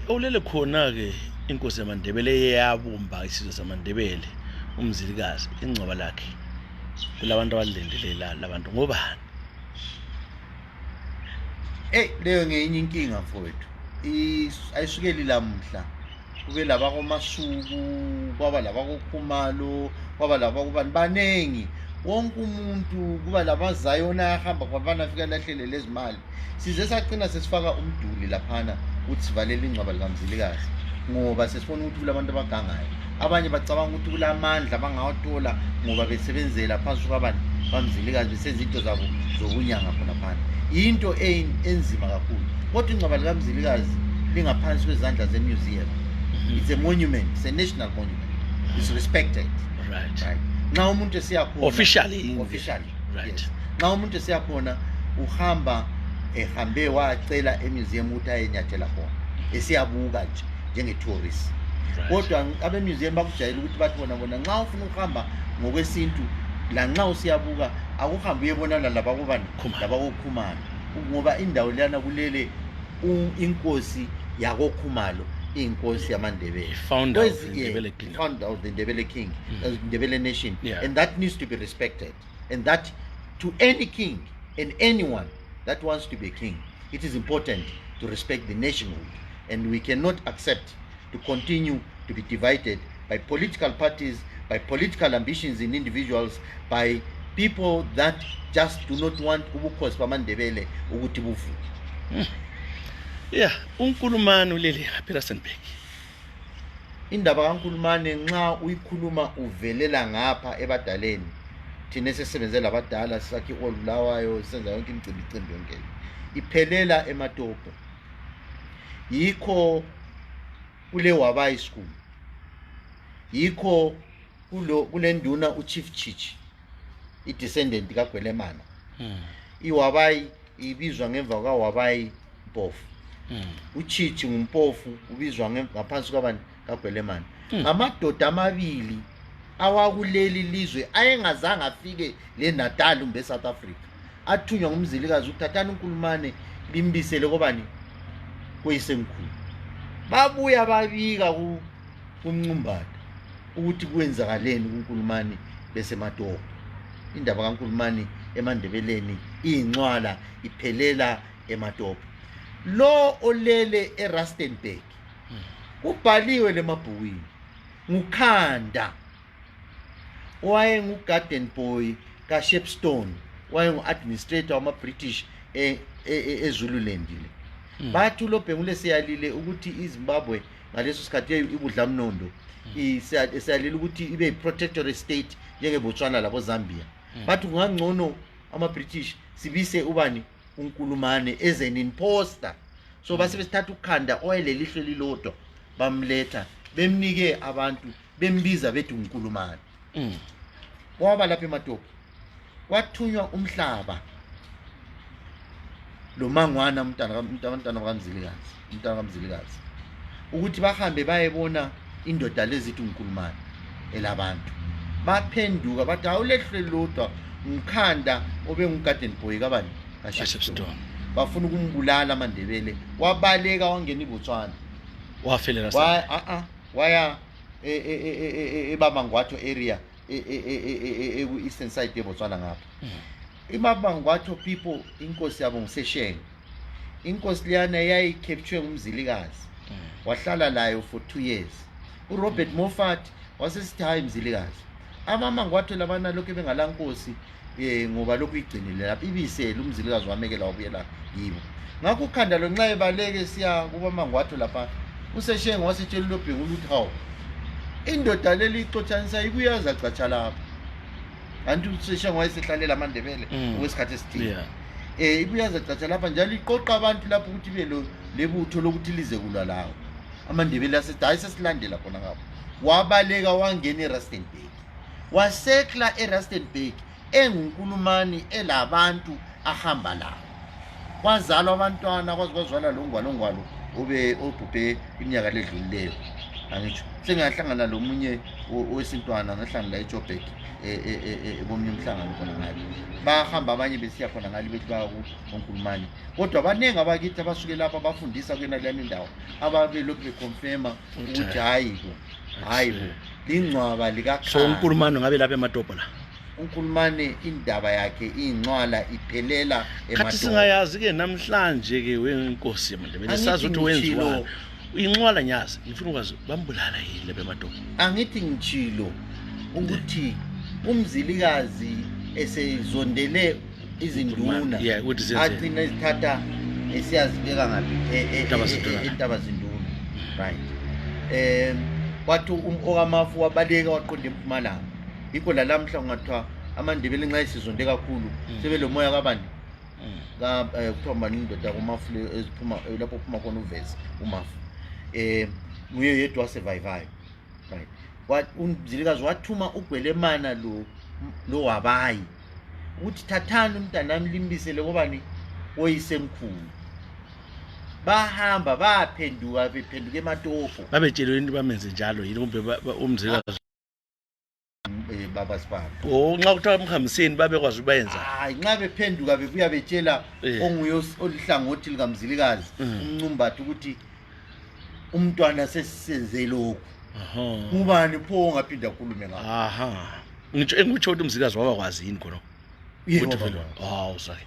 ulele khona-ke inkosi yamaNdebele yabumba isizwe samaNdebele umzilikazi ingcwaba lakhe kulabantu abalilendelela labantu ngobani leyo ngenye inkinga mfowethu ayisukeli lamhla kube labakoMasuku kwaba labakoKhumalo kwaba labakubani banengi wonke umuntu kuba labazayona ahamba kwabana afika lahlele lezimali size sacina sesifaka umduli laphana ukuthi sivalele ingcwaba likamzilikazi ngoba sesifona ukuthi kulabantu abagangayo abanye bacabanga ukuthi kulamandla bangawathola ngoba besebenzela phansi kwabani bamzilikazi besenza into zabo zokunyanga khona phana into enzima kakhulu kodwa ingcwaba likamzilikazi lingaphansi kwezandla zemuseum it's a monument, it's a national monument, it's respected, right. Nxa umuntu esiyakhona officially right yes. Nxa umuntu esiyakhona uhamba ehambe wacela emuseum ukuthi ayenyathela khona esiyabuka nje njenge-tourist kodwa abemuseum bakujayela ukuthi bathi bona nxa ufuna ukuhamba ngokwesintu la nxa usiyabuka akuhambe uyebonana labakubani labakoKhumalo ngoba indawo leyana kulele inkosi yakoKhumalo inkosi yamaNdebele founder of the Ndebele King Ndebele Nation yeah. And that needs to be respected and that to any king and anyone that wants to be a king it is important to respect the nationhood and we cannot accept to continue to be divided by political parties, by political ambitions in individuals, by people that just do not want ubukhosi bamaNdebele ukuthi buvuke. Yeah, uNkulumane ulele ePetersenburg. Indaba kaNkulumane nxa uyikhuluma uvelela ngapha ebadaleni. Thina sesebenzela abadala sakhe olulawayo senza yonke imicimbi yonke. Iphelela eMatopo. Yikho kule Wabayi school. Yikho kule nduna uChief Chichi. I-descendant kaGwelemana. IWabayi ibizwa ngemva kwaWabayi Mpofu. uChichi ngumpofu ubizwa ngaphansi kwabani kaGwelemana. Amadoda amabili awakuleli lizwe ayengazange afike le Natal umbe South Africa. Athunywa ngumzilikazi ukuthathana uNkulumane limbisele kobani kweyisemkhulu. Babuya babika kumncumbata ukuthi kwenzakaleni kuNkulumane bese Matopo. Indaba kaNkulumane eMandebeleni ingcwala iphelela eMatopo. Lo olele eRustenburg ubhaliwe lemabhukwini nguKhanda waye ngugarden boy kaShepstone waye nguadministrator wamaBritish eZululand le. Bathi uLobhengula siyalile ukuthi iZimbabwe ngaleso sikhathi ibudlamnondo isiyalile ukuthi ibe protectorate state njengeBotswana labo Zambia. Bathi kungangcono amaBritish sibise ubani uNkulumane as an imposter. So base besithatha uKhanda oyelelihle lilodwa bamletha bemnike abantu bembiza bethi uNkulumane. Kwaba lapha eMatopo wathunywa umhlaba lo mangwana umntana kaMzilikazi ukuthi bahambe bayebona indoda lezithi uNkulumane elabantu. Baphenduka bathi awulehle lodwa uKhanda obengugarden boy kabani kaShepstone. Bafuna ukumbulala aMandebele wabaleka wangena iBotswana wafelela waya eBamangwato area eastern side yeBotswana ngapha. IBamangwato people inkosi yabo nguSesheng. Inkosi liyana yayicapture ngumzilikazi wahlala layo for 2 years. uRobert Moffat wasesithi hayi mzilikazi AmaMangwatho labana lokhu bengalankosi ngoba lokhu igcinile lapha ibisele umzilikazi wamekela wabuyela yibo. Ngakho ukhanda lo nxa ebaleke siya kuba Mangwatho lapha useshenga wasetshela uLobhengula ukuthi hawu indoda leli ixotshanisa ibuyaza catsha lapha. Kanti useshenga wayesehlalela AmaNdebele okwesikhathi esithile. Ibuyaza catsha lapha njalo iqoqa abantu lapho ukuthi belo lebutho lokuthi lize kulwa lawo. AmaNdebele asedayi sesilandela khona ngapho. Wabaleka wangena eRustenburg. Wasekla eRustenburg engunkulumani elabantu ahamba lawo. Kwazalwa abantwana kwazwala lo ngwalo obhubhe iminyaka ledlulileyo. Angitsho sengahlangana lomunye owesintwana ngahlangana eJoburg bomnye umhlangano khona ngalo. Bahamba abanye besiya khona ngalo bethi bakunkulumani. Kodwa abanengi abakithi abasuke lapha bafundisa kwena le ndawo ababe lokhu beconfirma ukuthi hayi bo lingcwaba likaKhaya. So unkulumani ngabe lapha eMatopo la. Unkulumane indaba yakhe ingcwala iphelela eMatopo. Kathi singayazi ke namhlanje ke wenkosi yaMandebele sazi ukuthi wenziwa ingcwala nyazi ngifuna ukwazi bambulala yini lapha eMatopo. Angithi ngitshilo ukuthi umzilikazi esezondele izinduna agcina izithatha esiyazibeka ngapi eNtabazinduna, right. Wathi okamafu wabaleka waqonda eMpumalanga. Yikho la lamhla kungathiwa AmaNdebele nxa esizonde kakhulu sebelomoya kabani kuthiwa mani indoda kumafu eziphuma lapho kuphuma khona uvezi umafu nguye yedwa wasevayivayo, right. Umzilikazi wathuma uGwelemana lo wabayi ukuthi thathani umntanami limbisele kobani oyisemkhulu. Bahamba baphenduka bephenduka eMatopo. Babetshelwe into bamenze njalo yini kumbe umzilikazi baba sibaba. Nxa kuthiwa emhambiseni babekwazi ukubayenza. Hayi nxa bephenduka bebuya betshela onguye olihlangothi likamzilikazi umncumbathi ukuthi umntwana sesisenze lokhu. Ubani pho ongaphinda khulume ngakho. Ngitsho engikutsho ukuthi umzilikazi wabakwazi yini khona. Yebo. Sorry.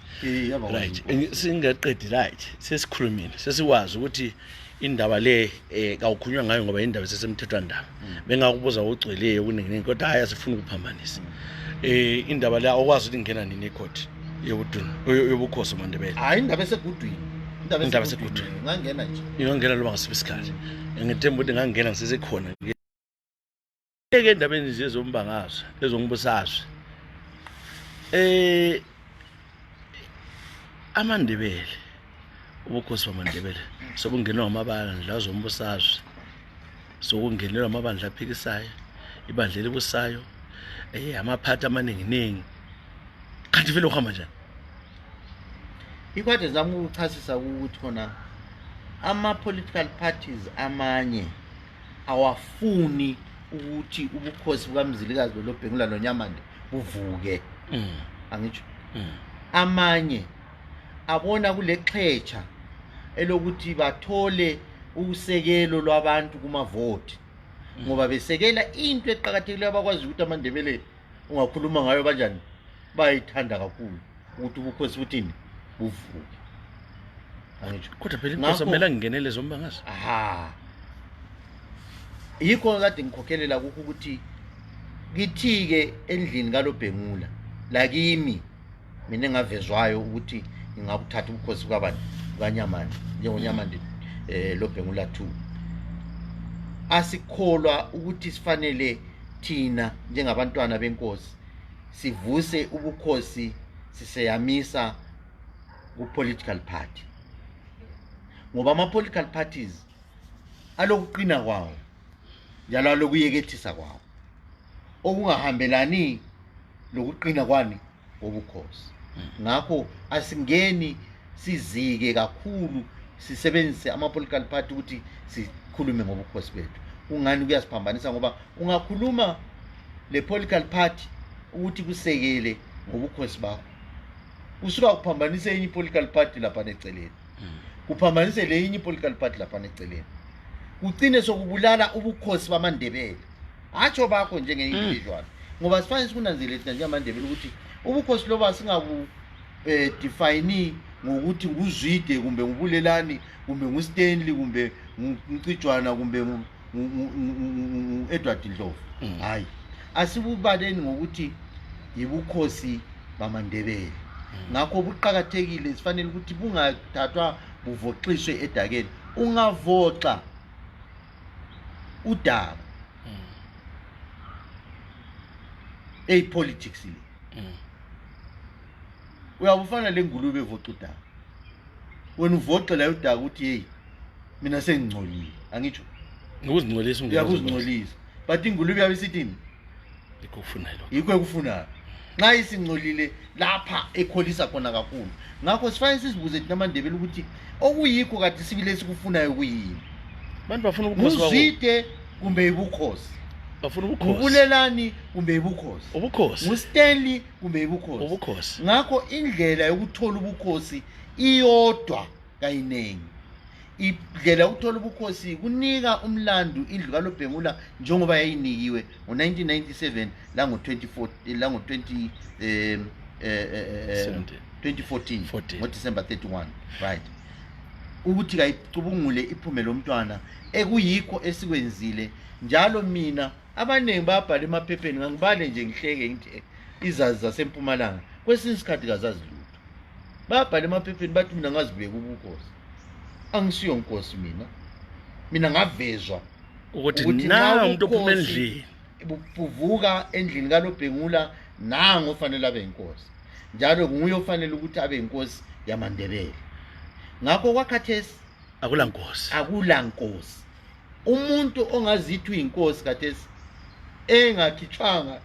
Right. Singaqedi right. Sesikhulumile. Sesiwazi ukuthi indaba le kawukhunywa ngayo ngoba indaba sesemthethwa ndaba. Bengakubuza ogcweleyo kuningi kodwa hayi asifuna ukuphambanisa. Indaba le awukwazi ukuthi ingena nini ecourt yobuduna yobukhosi baMandebele. Hayi indaba esegudwini. Indaba esegudwini. Ngangena nje. Ingangena loba ngasiphi isikhathi. Ngithemba ukuthi ngangena ngisesekhona. Eke endabeni nje zombangazwe ezongibusazwe. AmaNdebele ubukhosi baMandebele sokungenwa amabandla azombusazwe, sokungenelwa amabandla aphikisayo, ibandla elibusayo, amaphathi amaningi kanti vele uhamba njani? Ikwade zami ukuchasisa ukuthi khona ama-political parties amanye awafuni ukuthi ubukhosi bukaMzilikazi loLobhengula noNyamande buvuke. Angitsho amanye abona kule xhecha elokuthi bathole usekelo lwabantu kumavoti ngoba besekela into eqhakathekileyo abakwazi ukuthi AmaNdebele ungakhuluma ngayo kanjani bayithanda kakhulu ukuthi ubukhosi buthini buvuke. Angitsho kodwa phela inkosi amela ngingenele zombangazi. Yikho kade ngikhokhelela kukho ukuthi ngithike endlini kaLobhengula la kimi mina engavezwayo ukuthi ngingakuthatha ubukhosi bukabani bukaNyamande njengoNyamande Lobhengula 2. Asikholwa ukuthi sifanele thina njengabantwana benkosi sivuse ubukhosi siseyamisa ku-political party ngoba ama-political parties alokuqina kwawo njalo alokuyekethisa kwawo okungahambelani lokuqina kwani obukhosi. Ngakho asingeni sizike kakhulu sisebenzise ama-political party ukuthi sikhulume ngobukhosi bethu. Ungani kuyasiphambanisa ngoba ungakhuluma le political party ukuthi kusekele ngobukhosi bakho usuka kuphambanisa enye political party lapha neceleni, kuphambanise le enye political party lapha neceleni, kugcine sokubulala ubukhosi baMandebele atsho bakho njenge-individual ngoba sifanele sikunanzelele thina njengamaNdebele ukuthi ubukhosi loba singabu define ngokuthi nguZwide kumbe ngubulelani kumbe nguStanley kumbe nguCijwana kumbe Edward Ndlovu. Hayi asibubaleni ngokuthi yibukhosi bamaNdebele. Ngakho buqhakathekile sifanele ukuthi bungathathwa buvoxiswe edakeni. Ungavoxa udaba politics le. Uyabufana lengulube evoxa udaba. Wena uvoxela udaba ukuthi hey mina sengingcolile. Angitsho ngokuzingcolisa uyakuzingcolisa. But ingulube yabisithini? Yikho ekufunayo. Nxa isingcolile lapha ekholisa khona kakhulu. Ngakho sifanele sizibuze thina AmaNdebele ukuthi okuyikho kade sibile esikufunayo kuyini. Abantu bafuna ubukhosi babo. Uzwide kumbe ibukhosi. Bafuna ubukhosi. Ubulelani kumbe ibukhosi. Ubukhosi. Ustanley kumbe ibukhosi. Ubukhosi. Ngakho indlela yokuthola ubukhosi iyodwa kayinengi. Indlela yokuthola ubukhosi kunika umlando indlu kaLobhengula njengoba yayinikiwe ngo1997 la ngo24 la ngo2014 ngo December 31, right? Ukuthi kayicubungule iphume lomntwana ekuyikho esikwenzile njalo. Mina abanengi babhala emaphepheni ngangibale nje ngihleke ngithi izazi zaseMpumalanga kwesinye isikhathi kazazi lutho. Babhala emaphepheni bathi mina ngazibeka ubukhosi. Angisiyo nkosi mina ngavezwa ukuthi na umuntu ophuma endlini buvuka endlini kaLobhengula nango ofanele abe inkosi njalo nguye ofanele ukuthi abe inkosi yamaNdebele. Ngakho kwakhathesi akula nkosi. Umuntu ongazithi uyinkosi khathesi engakhitshwanga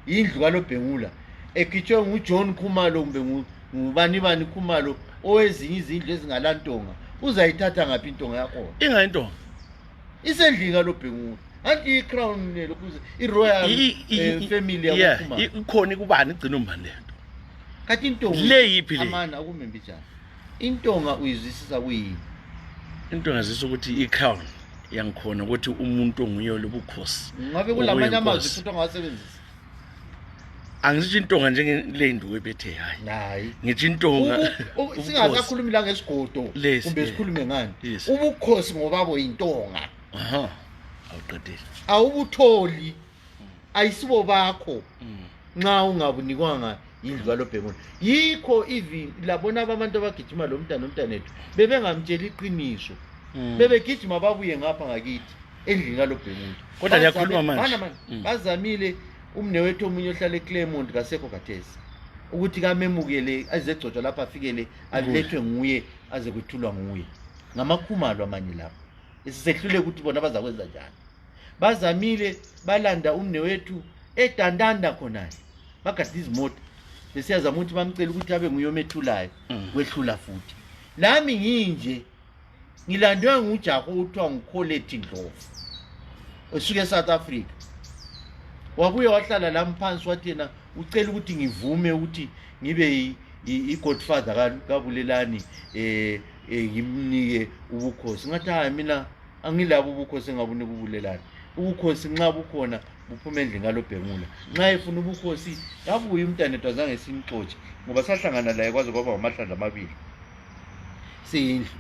indlu kaLobhengula, ekhitshwe nguJohn Khumalo kumbe ngubani Khumalo owezinye izindlu ezingalantonga, uzayithatha ngaphi intonga yakho? Ingayintonga isendlini kaLobhengula. Anti i-crown lokhuze i-royal family yaKhumalo ikhona kubani igcina umbani lento. Kathi intonga le yipi le? Amana akumembi njani? Intonga uyizwisisa kuyini? Intonga ngizisa ukuthi i-crown yangikhona ukuthi umuntu onguye lobukhosi. Ngabe kulamanye amazwi futhi ongawasebenzisa. Angisithi intonga njengele nduwe bethe hayi. Ngithi intonga singasakhulumi la ngesigodo kumbe sikhulume ngani. Ubukhosi ngobabo yintonga. Awuqedile. Awubutholi ayisibo bakho nxa ungabunikwanga indlu kaLobhengula. Yikho even labona abantu abagijima lo mntanethu bebengamtshela iqiniso. Bebegijima babuye ngapha ngakithi endlini kaLobhengula. Kodwa liyakhuluma manje. Bazamile umnewethu omunye ohlala eClaremont kasekho kathesi ukuthi kamemukele azegcotshwa lapha afikele alethwe nguye aze kwethulwa nguye. NgamaKhumalo amanye lapha. Isisehlule ukuthi bona bazakwenza njani. Bazamile balanda umnewethu edandanda khona. Bagada izimoto besiyazama ukuthi bamcela ukuthi abe nguye omethulayo kwehlula futhi. Lami nginje ngilandwe nguJago uthiwa nguColette Ndlovu osuke eSouth Africa. Wabuye wahlala la mphansi wathi yena ucela ukuthi ngivume ukuthi ngibe i-godfather kaBulelani ngimnike ubukhosi. Ngathi hayi mina angilabo ubukhosi engabunika uBulelani. Ubukhosi nxa bukhona buphuma endlini kaLobhengula. Nxa efuna ubukhosi yabuye umntanethu azange simxotshe ngoba sahlangana laye kwaze kwaba amahlandla amabili. Siyindlu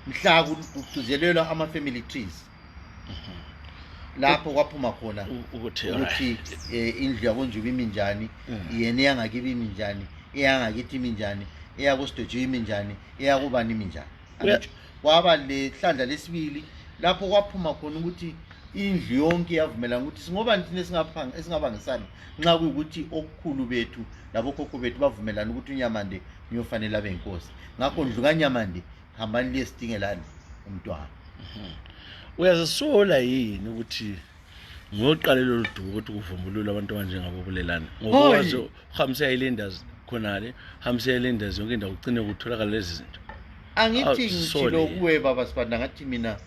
mhla kucuzelelwa ama-family trees. Lapho kwaphuma khona ukuthi indlu yakonjuba imi njani, yena yangakibi imi njani, eyangakithi imi njani, eyakoSidoje imi njani, eyakubani imi njani. Kwaba lehlandla lesibili lapho kwaphuma khona ukuthi indlu yonke yavumelana ukuthi singoba thina esingabangisana nxa kuyikuthi okukhulu bethu labokhokho bethu bavumelana ukuthi uNyamande uyofanele abe inkosi. Ngakho ndlu kaNyamande hambani lesitingelani umntwana. Uyazisola yini ukuthi ngoqalelo luduku ukuthi kuvumbulula abantu abanjengabo Bulelani ngokwazi uhamisa ilanders khonale hamisa ilanders yonke indawo ugcine kutholakala lezi zinto? Angithi ngithilo kuwe baba Sibanda ngathi mina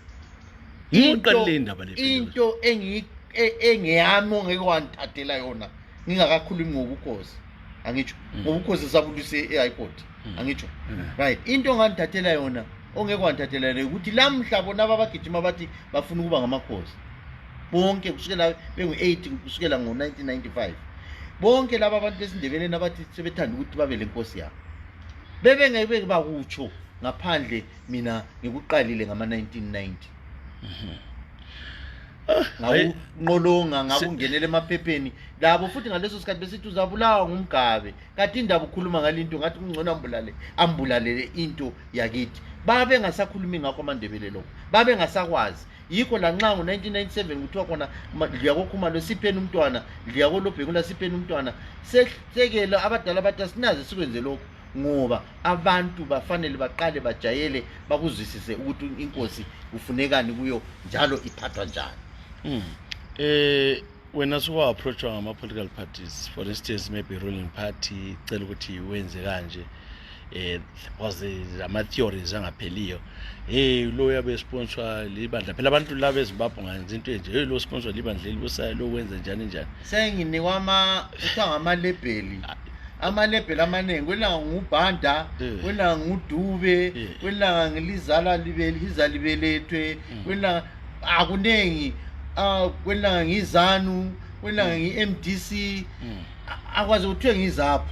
ngiqalile indaba le into engiyami ongeke wanthathela yona ngingakakhulumi ngobukhosi. Angitsho ngobukhosi sabulise eHigh Court. Angitsho right into onganthathela yona ongeke wanthathela yona ukuthi lamhla bona abagijima bathi bafuna ukuba ngamakhosi bonke kusukela bengu8 kusukela ngo1995 bonke laba abantu besindebeleni abathi sebethanda ukuthi babe lenkosi yabo bebengeke bakutsho ngaphandle mina ngikuqalile ngama1990. ngawunqolonga ngakungenele emaphepheni labo futhi ngaleso sikhathi besithi uzabulawa ngumgabe kanti indaba ukhuluma ngalinto ngathi kungcono ambulalele into yakithi babe ngasakhulumi ngakho AmaNdebele lokho babe ngasakwazi yikho la nxa ngo1997 kuthiwa khona Ndebele KaKhumalo sipheni umntwana Ndebele KaLobhengula sipheni umntwana sehlekela abadala bathi sinaze sikwenze lokho ngoba abantu bafanele baqale bajayele bakuzwisise ukuthi inkosi kufunekani kuyo njalo iphathwa njani. When asuka approach ngama-political parties, for instance maybe ruling party cela ukuthi wenze kanje was ama-theories angapheliyo lo yabe sponsor libandla phela abantu laba eZimbabwe ngenza into enje lo sponsor libandla elibusayo lo wenza njani njani senginikwa kuthiwa ngamalebheli amalebheli amaningi kwelanga ngubhanda kwelanga ngudube kwelanga ngilizala libelethwe kwelanga akunengi kwelanga ngizanu kwelanga ngi-MDC akwazi ukuthiwe ngizapho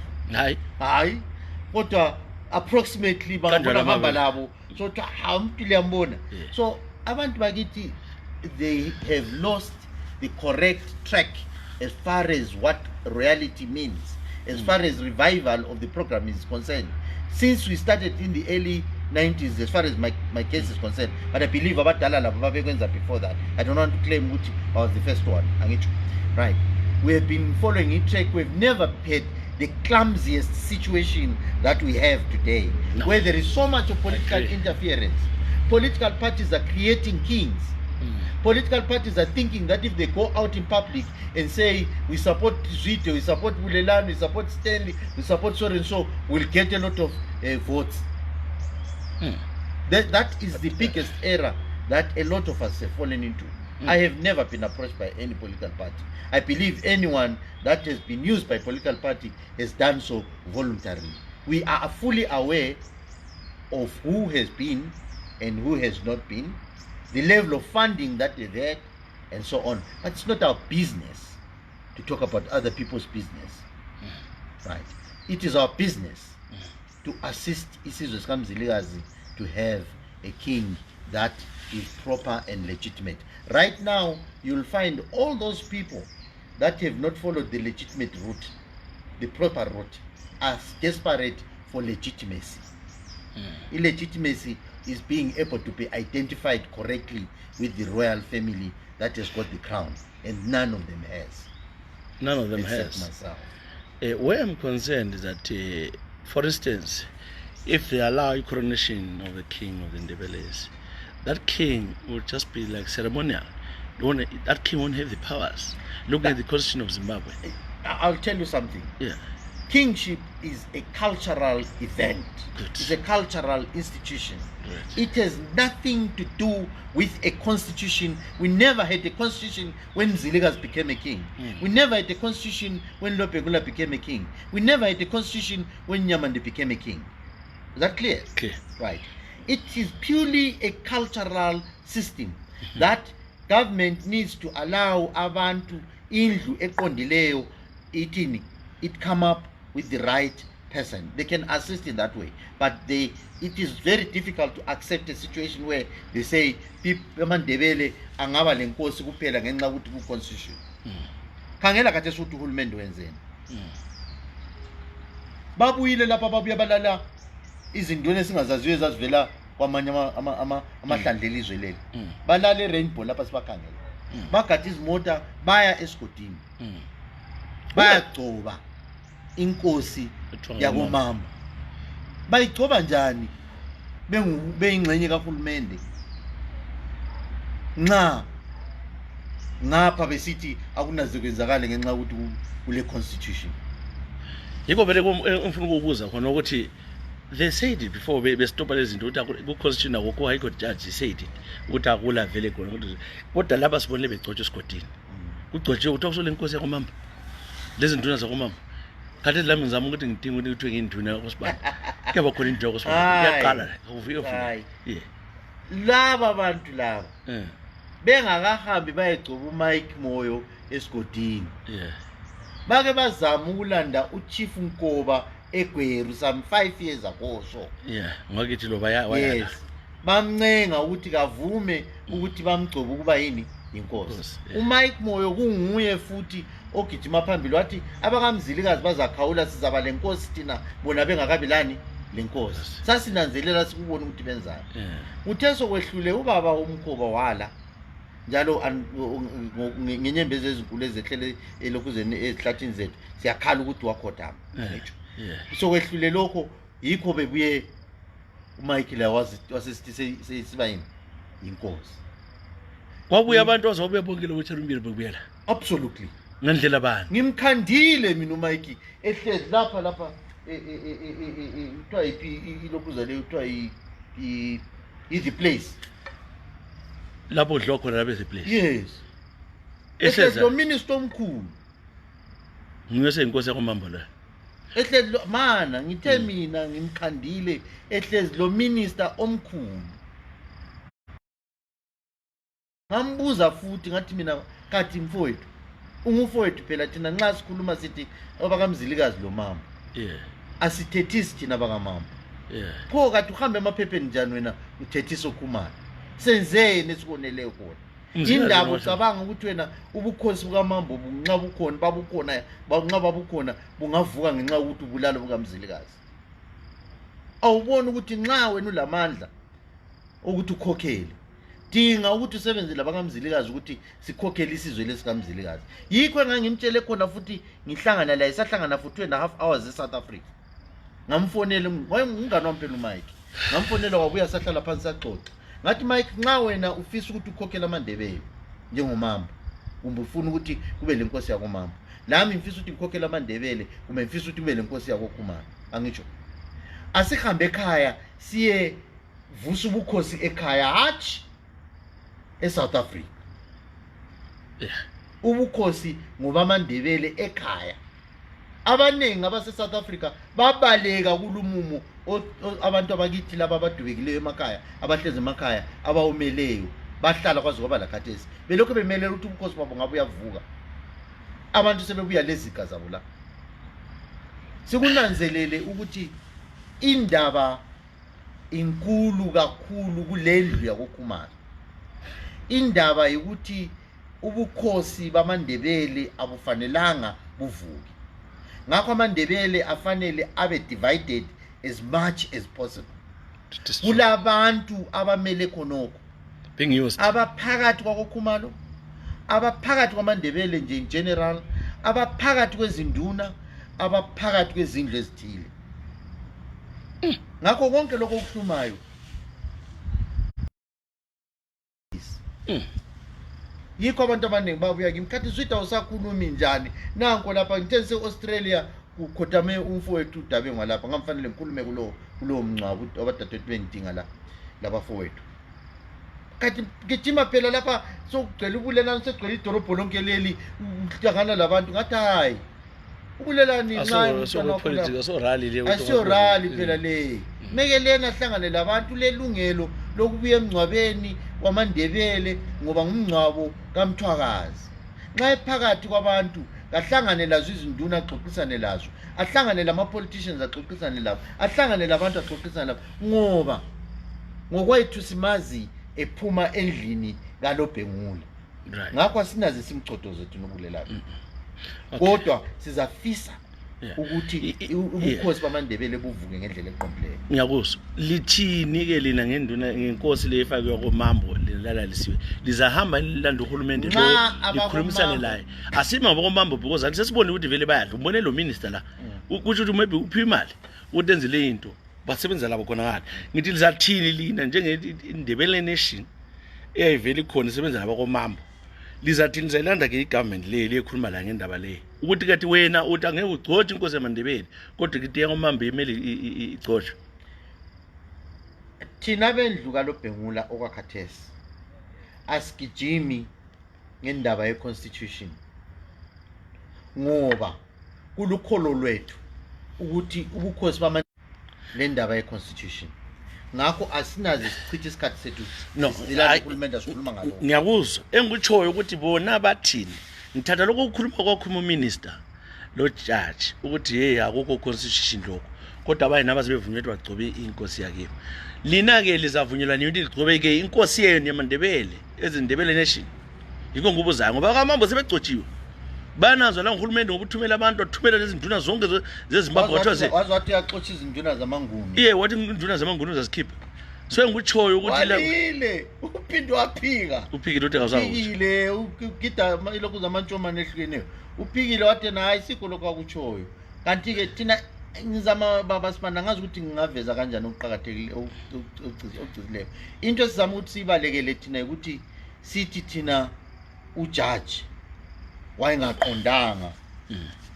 hayi kodwa approximately bangabona labo so umuntu liyambona so abantu bakithi they have lost the correct track as far as what reality means, as far as revival of the program is concerned. Since we started in the early 90s, as far as my case is concerned, but I believe about Dalala before that. I don't want to claim which I was the first one. Right. We have been following a track. We've never had the clumsiest situation that we have today, where there is so much of political interference. Political parties are creating kings. Political parties are thinking that if they go out in public and say we support Zwide, we support Bulelan, we support Stanley, we support so and so, we'll get a lot of votes. That is the biggest error that a lot of us have fallen into. I have never been approached by any political party. I believe anyone that has been used by political party has done so voluntarily. We are fully aware of who has been and who has not been, the level of funding that they had, and so on. But it's not our business to talk about other people's business. Right? It is our business to assist Isizwe Skamzilikazi to have a king that is proper and legitimate. Right now, you'll find all those people that have not followed the legitimate route, the proper route, are desperate for legitimacy. Illegitimacy is being able to be identified correctly with the royal family that has got the crown, and none of them has. None of them except has. myself. Where I'm concerned is that, for instance, if they allow coronation of the king of the Ndebele's, that king would just be like ceremonial. That king won't have the powers. Look at the constitution of Zimbabwe. I'll tell you something. Yeah. Kingship is a cultural event. Good. It's a cultural institution. Right. It has nothing to do with a constitution. We never had a constitution when Ziligas became a king. We never had a constitution when Lobhengula became a king. We never had a constitution when Nyamande became a king. Is that clear? Clear. Right. It is purely a cultural system that government needs to allow abantu indlu eqondileyo it come up with the right person. They can assist in that way, but it is very difficult to accept a situation where they say AmaNdebele angaba lenkosi kuphela ngenxa ukuthi ku constitution. Khangela kade suthi uhulumende wenzeni. Babuyile lapha babuya balala izinduna esingazaziyo ezazivela kwamanye amahlandlela izwe leli. Balala eRainbow lapha sibakhangela. Bagada izimota baya esigodini. Bayagcoba inkosi yakomama. Bayigcoba njani beyingxenye kahulumende? Ngapha besithi akunaze kwenzakala ngenxa ukuthi kule constitution. Yiko vele ngifuna ukubuza khona ukuthi they said it before bestopa lezi zinto ukuthi ku constitution akukho high court judge said it ukuthi akula vele khona kodwa laba sibonile begcotshwe esigodini. Kugcotshiwe ukuthi akusole inkosi yakomama. Lezi nduna zakomama. Kade lami ngizama ukuthi ngidinga ukuthi kuthiwe nginduna yakosibani. Kuyaba khona into yakosibani. Kuyaqala ufika. Yeah. Laba bantu laba. Bengakahambi bayegcoba uMike Moyo esigodini. Yeah. Bake bazama ukulanda uChief Nkoba eGweru some 5 years ago so. Yeah, ngakithi lo baya. Yes. Bamncenga ukuthi kavume ukuthi bamgcoba ukuba yini inkosi. uMike Moyo kunguye futhi ogijima phambili wathi abakamzilikazi bazakhawula sizaba lenkosi thina bona bengakabilani lenkosi. Sasinanzelela sikubona ukuthi benzani. Uthe sokwehlule ubaba uMkhoba wala njalo ngenyembezi ezinkulu ezehlele elokuzeni ezihlathini zethu siyakhala ukuthi wakhodama ngisho. Sokwehlule lokho yikho bebuye uMike la wasesithi siba yini inkosi. Kwabuye abantu azobebongile ukuthi umbili bekubuyela. Absolutely. Ngendlela bani? Ngimkhandile mina uMike ehlezi lapha uthiwa ilokuzale uthiwa the place. Lapho udlo khona lapha the place. Yes. Ehlezi lo minister omkhulu. Ngiyose inkosi yakomambo la. Ehlezi mana ngithe mina ngimkhandile ehlezi lo minister omkhulu. Ngambuza futhi ngathi mina kathi mfowethu ungufowethu phela thina nxa sikhuluma sithi abakamzilikazi lo mama. Asithethisi thina bakamama. Pho kathi uhambe emaphepheni njani wena uthethisa okhumalo. Senzeni esikoneleyo khona. Indaba ucabanga ukuthi wena ubukhosi bukamambo bunxa bukhona babukhona bungavuka ngenxa ukuthi ubulalo bukamzilikazi. Awubona ukuthi nxa wena ulamandla ukuthi ukhokhele dinga ukuthi usebenze labakamzilikazi ukuthi sikhokhele isizwe lesikamzilikazi. Yikho engangimtshele khona futhi ngihlangana la isahlangana for 2.5 hours eSouth Africa. Ngamfonela ngingane wami phela uMike. Ngamfonela wabuya sahlala phansi saxoxa. Ngathi Mike nxa wena ufisa ukuthi ukhokhele AmaNdebele njengomama kumbe ufuna ukuthi kube lenkosi yakomama. Lami ngifisa ukuthi ngikhokhele AmaNdebele kumbe ngifisa ukuthi kube lenkosi yakoKhumalo. Angitsho. Asihambe ekhaya siye vusa ubukhosi ekhaya hatshi eSouth Africa. Ubukhosi ngoba AmaNdebele ekhaya. Abanengi abase-South Africa babaleka kulumumo abantu abakithi laba abadubekileyo emakhaya abahlezi emakhaya abawumeleyo bahlala kwazi kwaba lakhathesi belokho bemelela ukuthi ubukhosi babo ngabe uyavuka. Abantu sebebuya lezika zabo la. Sikunanzelele ukuthi indaba inkulu kakhulu kulendlu yakoKhumalo. Indaba ukuthi ubukhosi bamaNdebele abufanelanga buvuke. Ngakho AmaNdebele afanele abe divided as much as possible. Kulabantu abamele khonoko. Abaphakathi kwakoKhumalo, abaphakathi kwamaNdebele nje in general, abaphakathi kwezinduna, abaphakathi kwezindlu ezithile. Ngakho konke lokho okuhlumayo yikho abantu abaningi babuya ngimkhathi Zwide awusakhulumi njani nanko lapha ngithe se-Australia ukhothame umfowethu uDabengwa lapha ngamfanele ngikhulume kulowo mncwabu abadadewethu bengidinga la labafowethu kathi ngijima phela lapha sokugcwele ubulelani segcwele idorobho lonke leli uhlangana labantu ngathi hayi ubulelani nxa asiyo rally phela le meke lena hlangane labantu lelungelo lokubuya emncwabeni wamaNdebele ngoba ngumncwabo kaMthwakazi. Nxa ephakathi kwabantu ahlangane lazo izinduna axoxisane lazo, ahlangane lama-politicians axoxisane labo, ahlangane labantu axoxisane labo ngoba ngokwethu simazi ephuma endlini kaLobhengula. Ngakho asinaze simchodo zethu nobulelani. Kodwa sizafisa ukuthi ubukhosi bamaNdebele buvuke ngendlela eqondileyo. Ngiyakuzwa. Lithini ke lina ngenduna ngenkosi le efakwe komambo lilalisiwe. Lizahamba lilanda uhulumende lo likhulumisane laye. Asima bokomambo because akusesibone ukuthi vele bayadla. Umbone lo minister la. Ukuthi maybe uphi imali utenzile into basebenza labo khona ngani. Ngithi lizathini lina njengeNdebele Nation eyayivela ikhona isebenza nabakomambo. Lizathini zayilanda ke igovernment le ekhuluma la ngendaba le ukuthi kathi wena uthi angeke ugcotshe inkosi yaMaNdebele kodwa kithi yakomambo imeli igcotshe. Thina bendlu kaLobhengula okwakhathesi asigijimi ngendaba yeconstitution ngoba kulukholo lwethu ukuthi ubukhosi bama le ndaba yeconstitution. Ngakho asinaze sichithe isikhathi sethu silala ukhulumenda sikhuluma ngalo. Ngiyakuzwa engikutshoyo ukuthi bona bathini ngithatha lokho ukukhuluma kwakhuluma uminister lo judge ukuthi hey akukho constitution lokho kodwa abaye nabasebevunyelwa bagcobe inkosi yakhe. Lina ke lizavunyelwa nithi ligcobe ke inkosi yenu yaMaNdebele eziNdebele Nation. yiko ngubuzayo ngoba kamambo sebegcotshiwe banazo la ngihulumende ngokuthumela abantu athumela lezi nduna zonke zeZimbabwe wathiwa wathi yaxotsha izinduna zamanguni wathi induna zamanguni uzazikhipha so engikutshoyo ukuthi la walile uphinde waphika uphikile uthi awuzawo uphikile ugida lokhu zamantshoma nehlukeneyo uphikile wathi na hayi sikho lokho akutshoyo kanti ke thina ngizama baba Sibanda ngazi ukuthi ngingaveza kanjani okuqhakathekile okugcisileyo into esizama ukuthi sibalekele thina ukuthi sithi thina ujudge wayengaqondanga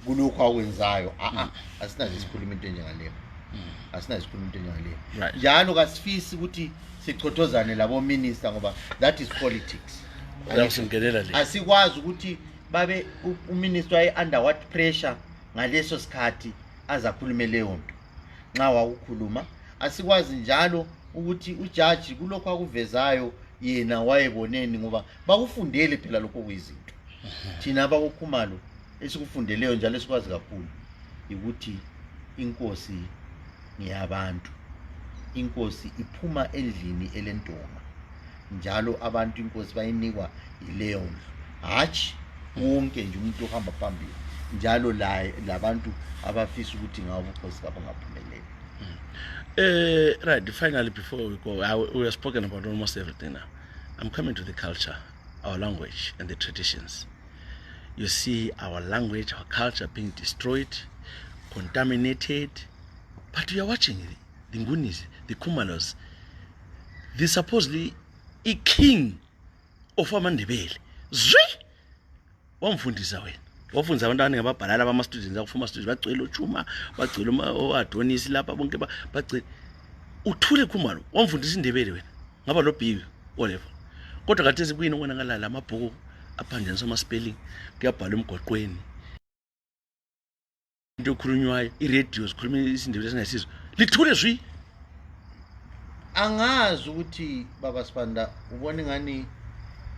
kulokho akwenzayo asinazo isikhuluma into enjengaleyo asinazo isikhuluma into enjengaleyo njalo kasifisi ukuthi sichothozane labo minister ngoba that is politics ayasingelela le asikwazi ukuthi babe uminister waye under what pressure ngaleso sikhathi azakhulume leyo nto nxa wakukhuluma asikwazi njalo ukuthi ujudge kulokho akuvezayo yena wayeboneni ngoba bakufundele phela lokho kuyizinto thina abaKaKhumalo esikufundeleyo njalo esikwazi kakhulu ukuthi inkosi ngiyabantu inkosi iphuma endlini elentonga njalo abantu inkosi bayinikwa ileyo ndlu hatshi wonke nje umuntu ohamba phambili njalo labantu abafisa ukuthi ngawo ubukhosi bangaphumeleli. Right, finally before we go, we have spoken about almost everything now. I'm coming to the culture, our language and the traditions. You see our language, our culture being destroyed, contaminated, but we are watching the Ngunis, the Khumalos, the supposedly a king of AmaNdebele. Zwide wamfundisa wena. Wafundisa abantwana ngababhalala bama students akufuma students bagcwele uchuma bagcwele oAdonis lapha bonke bagcwele uthule Khumalo wamfundisa iNdebele wena ngaba lo big whatever kodwa kathesi kuyini okonakala lamabhuku aphandle soma spelling kuyabhala emgoqweni into okhulunywayo iradio sikhuluma isiNdebele singasizwe lithule zwi angazi ukuthi baba Sibanda ubone ngani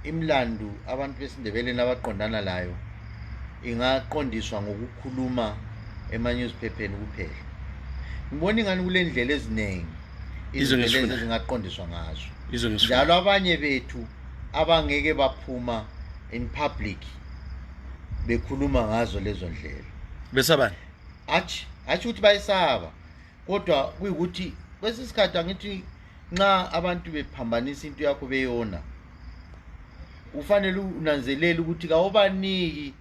imlando abantu besiNdebele nabaqondana layo ingaqondiswa ngokukhuluma ema-newspapers kuphela ngibona ingani kule ndlela eziningi izindlela ezingaqondiswa ngazo njalo abanye bethu abangeke baphuma in public bekhuluma ngazo lezo ndlela besabani athi ukuthi bayisaba kodwa kuyikuthi kwesisikhathi angithi nxa abantu bephambanisa into yakho beyona ufanele unanzelele ukuthi kawubaniki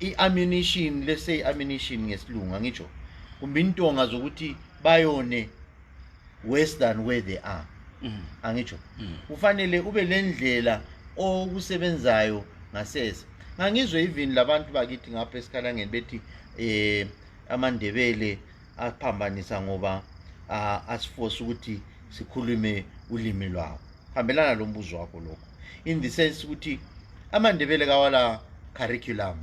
i-ammunition, let's say ammunition ngesilungu angitsho kumbe intonga zokuthi bayone worse than where they are angitsho ufanele ube lendlela okusebenzayo ngasese ngangizwe even labantu bakithi ngapha esikhalangeni bethi AmaNdebele aphambanisa ngoba asiforce ukuthi sikhulume ulimi lwabo hambelana lo mbuzo wakho lokho in the sense ukuthi AmaNdebele kawala curriculum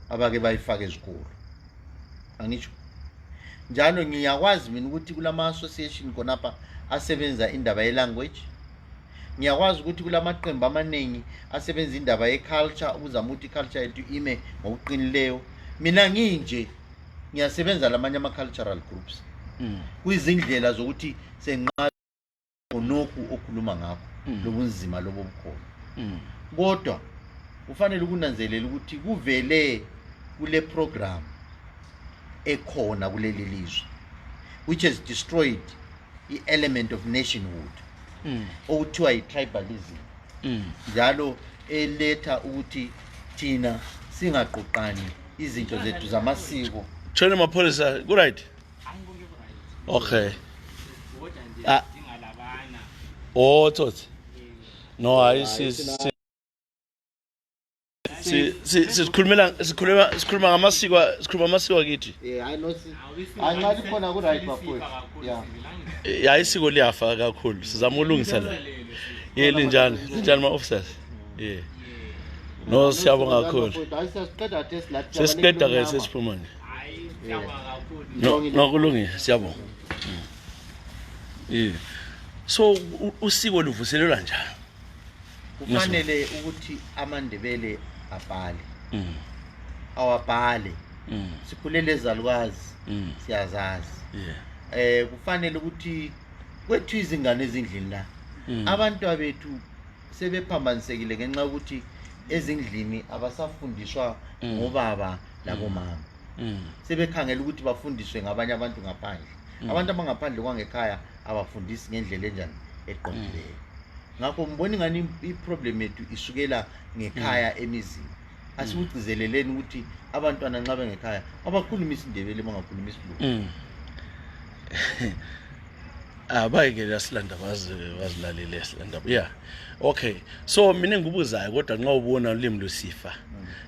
abake bayifaka ezikolo angitsho njalo ngiyakwazi mina ukuthi kulama association konapha asebenza indaba ye language ngiyakwazi ukuthi kulamaqembu amaningi asebenza indaba ye culture uzama ukuthi culture yethu ime ngokuqinileyo mina nginje ngiyasebenza lamanye ama cultural groups kuyizindlela zokuthi senqaba nokho okhuluma ngakho lobunzima lobo bukhona kodwa ufanele ukunanzelela ukuthi kuvele kule program ekhona kuleli lizwe which has destroyed the element of nationhood okuthiwa yi-tribalism njalo eletha ukuthi thina singaqoqani izinto zethu zamasiko Chone mapholisa ku right okay tsotsi no ayisi sikhuluma ngamasiko akithi angathi khona ku right bafowethu ya isiko liyafa kakhulu sizama ulungisa la linjani ma officers no siyabonga kakhulu sesiqeda ke sesiphuma no kulungile siyabonga so usiko luvuselelwa njani kufanele ukuthi AmaNdebele abhale awabhale sikhulele ezalukwazi siyazazi kufanele ukuthi kwethu izingane ezindlini la abantu abethu sebephambanisekile ngenxa ukuthi ezindlini abasafundiswa ngobaba labomama sebekhangela ukuthi bafundiswe ngabanye abantu ngaphandle abantu abangaphandle kwangekhaya abafundisi ngendlela enjani eqondileyo ngakho mbona ngani iproblem yethu isukela ngekhaya emizini asiwugcizeleleni ukuthi abantwana nxa bengekhaya abakhuluma isiNdebele bangakhuluma isiLungu bayike lasilanda bazilalele silanda yeah okay so mina ngibuzayo kodwa nxa ubona ulimi lusifa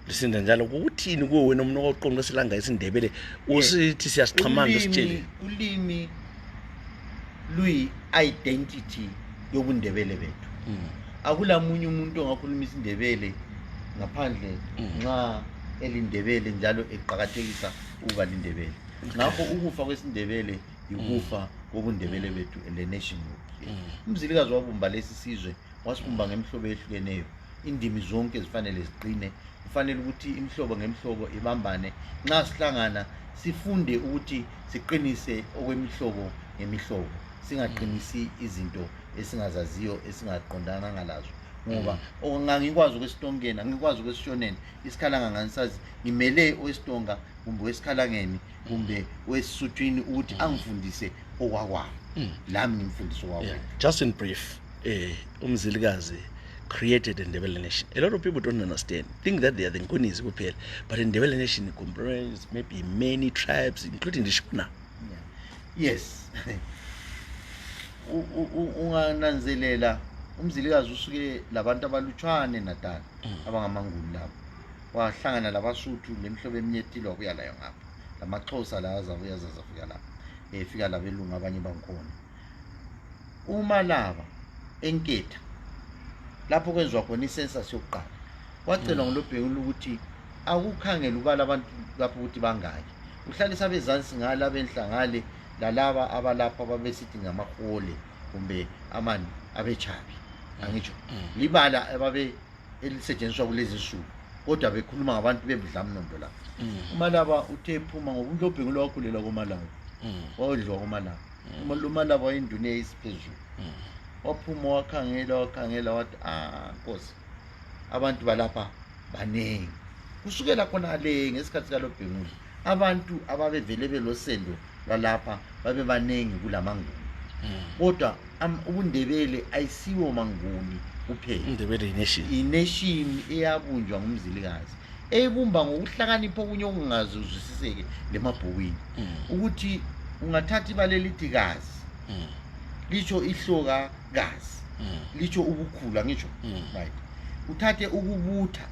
lusinda njalo ukuthini kuwe wena umuntu oqonqa silanga isiNdebele usithi siyasixhamanga sitshele ulimi luyi identity yobuNdebele bethu akulamunye umuntu ongakhuluma isiNdebele ngaphandle nxa elindebele njalo eqhakathekisa ukuba lindebele ngakho ukufa kwesiNdebele ukufa kobuNdebele bethu le nationhood umzilikazi wabumba lesi sizwe wasibumba ngemihlobo ehlukeneyo indimi zonke zifanele ziqine kufanele ukuthi imihlobo ngemihlobo ibambane nxa sihlangana sifunde ukuthi siqinise okwemihlobo ngemihlobo singaqinisi izinto esingazaziyo esingaqondana ngalazo ngoba ngangikwazi ukwesitongeni angikwazi ukwesishoneni isikhalanga nganisazi ngimele owesitonga kumbe wesikhalangeni kumbe wesisuthwini ukuthi angifundise okwakwabo lami ngimfundise okwabo just in brief umzilikazi created a Ndebele Nation. A lot of people don't understand, think that they are the Nkunisi kuphela, but in Ndebele Nation comprises maybe many tribes including the Shona. Yes. Ungananzelela umzilikazi usuke labantu abalutshwane naDala abangamaNguni labo wahlangana labaSuthu lemihlobo eminyethile wabuya layo ngapha lamaXhosa la azabuya zafika lapha efika labelungu abanye bankhona uma laba enketha lapho kwenziwa khona icensus yokuqala wacelwa nguLobhengula ukuthi akukhangela ubala abantu lapho ukuthi bangaki uhlalisa abezansi ngala benhlangale lalaba abalapha babesithi ngamahole kumbe amani abechabi angitsho libala ababe elisetshenziswa kulezi insuku kodwa bekhuluma ngabantu bebudlamnondo la umalaba uthe phuma ngoba uLobhengula wakhulela komalaba wawudliwa komalaba umalaba wayinduna eyisiphezulu waphuma wakhangela wathi Nkosi abantu balapha banengi kusukela khona le ngesikhathi kaLobhengula abantu ababevele belosendo lalapha babe banengi kulamanguni kodwa ubuNdebele ayisiwo manguni kuphela Ndebele Nation ination eyabunjwa ngumzilikazi eyibumba ngokuhlakanipha okunye okungazuzwisiseke lemabhukwini ukuthi ungathatha ibale lithi kazi licho ihloka kazi licho ubukhulu ngisho right uthathe ukubutha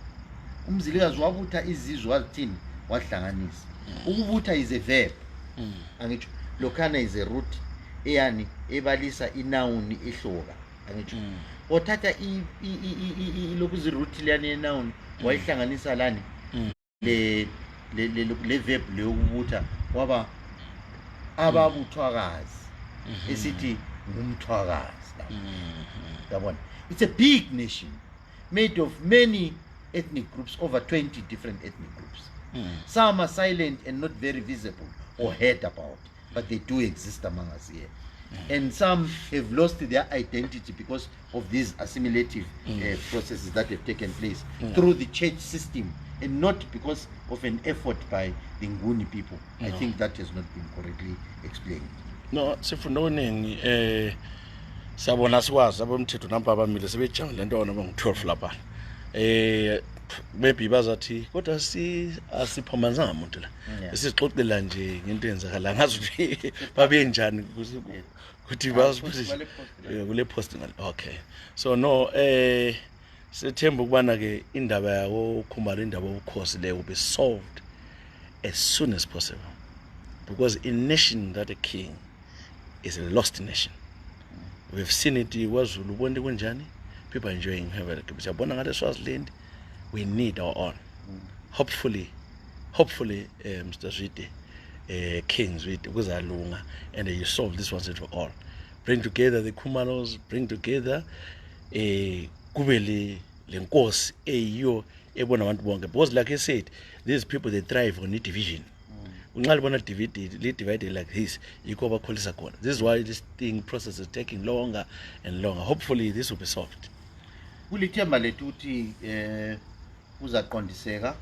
umzilikazi wabutha izizwe wazithini wahlanganisa ukubutha is a verb angitsho lokhana is a root eyani ebalisa inoun ehloka angitsho othatha lokuzi root liyani noun wayihlanganisa lani le verb leyokubutha waba ababuthwakazi esithi ngumthwakazi yabona it's a big nation made of many ethnic groups, over 20 different ethnic groups. Some are silent and not very visible or heard about, but they do exist among us here. And some have lost their identity because of these assimilative processes that have taken place through the church system, and not because of an effort by the Nguni people. I think that has not been correctly explained. No, sifunda oningi sabona sikwazi abomthetho nampa abamile sebejanga lento ona bangu12 lapha. Maybe bazathi kodwa asiphambanza umuntu la. Sisixoxela nje ngento yenzakala ngazi ukuthi babe njani ukuthi baziphuzise kule post ngal. Okay. So no sithemba ukubana ke indaba yawo Khumalo indaba yobukhosi le will be solved as soon as possible, because a nation that a king is a lost nation. We've seen it waZulu bonke kunjani, people enjoying heaven. Siyabona ngale Swaziland, we need our own. Hopefully Mr. Zwide kings with kuzalunga, and you solve this once and for all. Bring together the Khumalos, bring together kubeli lenkosi eyiyo ebona abantu bonke, because like I said, these people they thrive on division. Unqali bona divided like this, yiko bakholisa khona. This is why this thing process is taking longer and longer. Hopefully this will be solved. Kulithemba lethu uthi uzaqondiseka.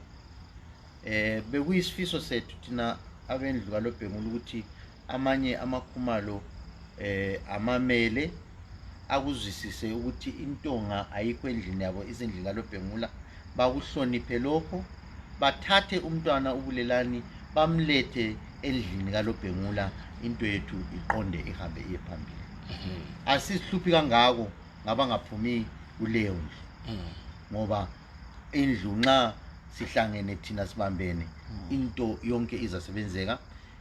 Bekuyisifiso sethu thina abendlu kaLobhengula ukuthi amanye amaKhumalo amamele akuzwisise ukuthi intonga ayikho endlini yabo izindlu kaLobhengula, bakuhloniphe lokho, bathathe umntwana uBulelani bamlethe endlini kaLobhengula, into yethu iqonde ihambe iye phambili. Asisihluphi kangako ngabangaphumi kuleyo ndlu, ngoba indlu nxa sihlangene thina sibambene into yonke izasebenzeka.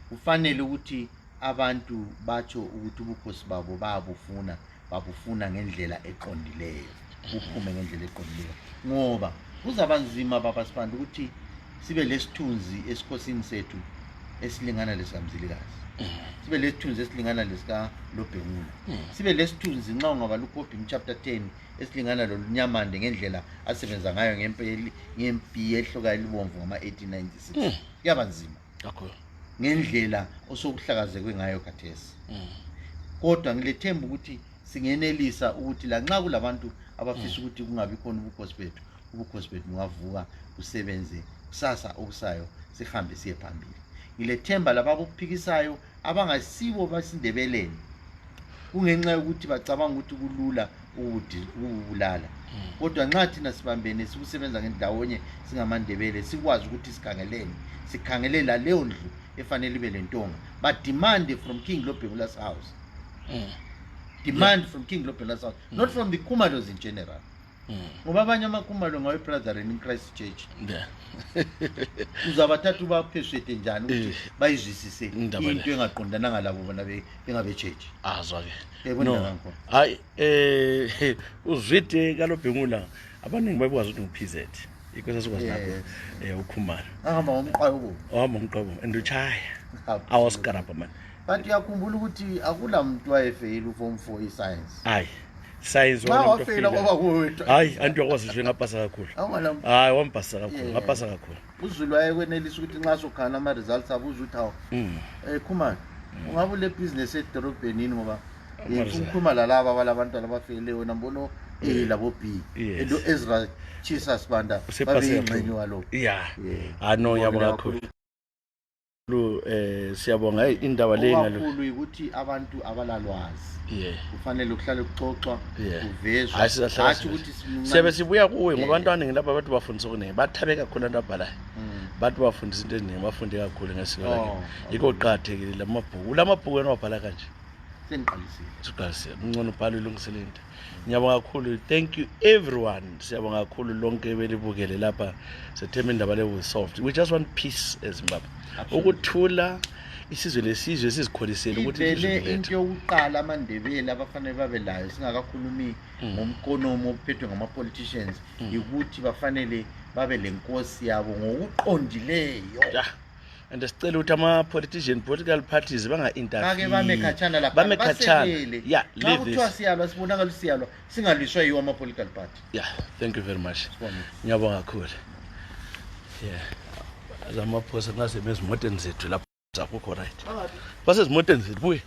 Kufanele ukuthi abantu batsho ukuthi ubukhosi babo babufuna ngendlela eqondileyo, kuphume ngendlela eqondileyo, ngoba kuzabanzima baba sibanda ukuthi sibe lesithunzi esikhosini sethu esilingana lesikamzilikazi, sibe lesithunzi esilingana lesikaLobhengula, sibe lesithunzi nxa ungaba luKobhi chapter 10 esilingana lolunyamande ngendlela asebenza ngayo ngempi ehloka elibomvu ngama-1896. Kuyabanzima ngendlela osokuhlakazekwe ngayo khathesi, kodwa ngilethemba ukuthi singenelisa ukuthi lanxa kulabantu abafisa ukuthi kungabi khona ubukhosi bethu bungavuka busebenze kusasa okusayo, sihambe siye phambili. Ngilethemba lababuphikisayo abangasibo basindebeleni kungenxa yokuthi bacabanga ukuthi kulula ukubulala, kodwa nxa thina sibambene sikusebenza ngendawonye singamaNdebele, sikwazi ukuthi sikhangelela leyo ndlu efanele ibe lentonga, but demand from King Lobhengula's house, demand from King Lobhengula's house, not from the Khumalos in general. Ngoba abanye amaKhumalo ngawe brethren in Christ Church, uzabathatha ubapheswete njani ukuthi bayizwisise into engaqondananga labo bona bengabe church. Azwake no, hayi Zwide KaLobhengula abaningi babekwazi ukuthi ngu-PZ ikwesa sikwazi lapho uKhumalo ahamba ngomqabo and uchaya awasikarabha man. But uyakhumbula ukuthi akula muntu wayefeyila uform 4 iscience. Hayi science wafela kwaba kuwethu. Hayi anti yakwazi nje ngapasa kakhulu. Hayi wampasa kakhulu, ngapasa kakhulu. uZulu wayekwenelisa ukuthi nxa sokhana ama results abo uzuthi hawo Khumalo ungabe ule business edorobhenini ngoba uKhumalo laba balabantwana abafeleyo nambono labo B endo Ezra Jesus banda babeyingxenye walokho. No yabonga kakhulu. Siyabonga indaba le ngalo kakhulu ukuthi abantu abalalwazi kufanele ukuhlale kuxoxwa kuvezwa athi ukuthi sibe sibuya kuwe ngoba abantwana ngilapha abantu bafundisa okuningi bathabe kakhulu abantu abalayo, bathi bafundisa into eziningi, bafunde kakhulu ngesiko lakhe. Yiko uqathekile lamabhuku wena wabhala kanje siqalisile ngcono ubhala ulungisele into. Ngiyabonga kakhulu, thank you everyone. Siyabonga kakhulu lonke belibukele lapha. Sethemba indaba le will solved. We just want peace eZimbabwe, ukuthula isizwe lesizwe sizikholisele ukuthi into yokuqala amaNdebele abafanele babe layo singakakhulumi ngomkonomo ophethwe ngama-politicians ukuthi bafanele babe lenkosi yabo ngokuqondileyo. And sicela ukuthi ama-politician political parties banga-interfere, bame khatshana lapha, basekele. Xa kuthiwa siyalwa sibonakala siyalwa singalwiswa yiwo ama-political party. Thank you very much. Ngiyabonga kakhulu. Zamaphosa ngasemezimoteni zethu lapho zakho right. Basezimoteni zethu buye.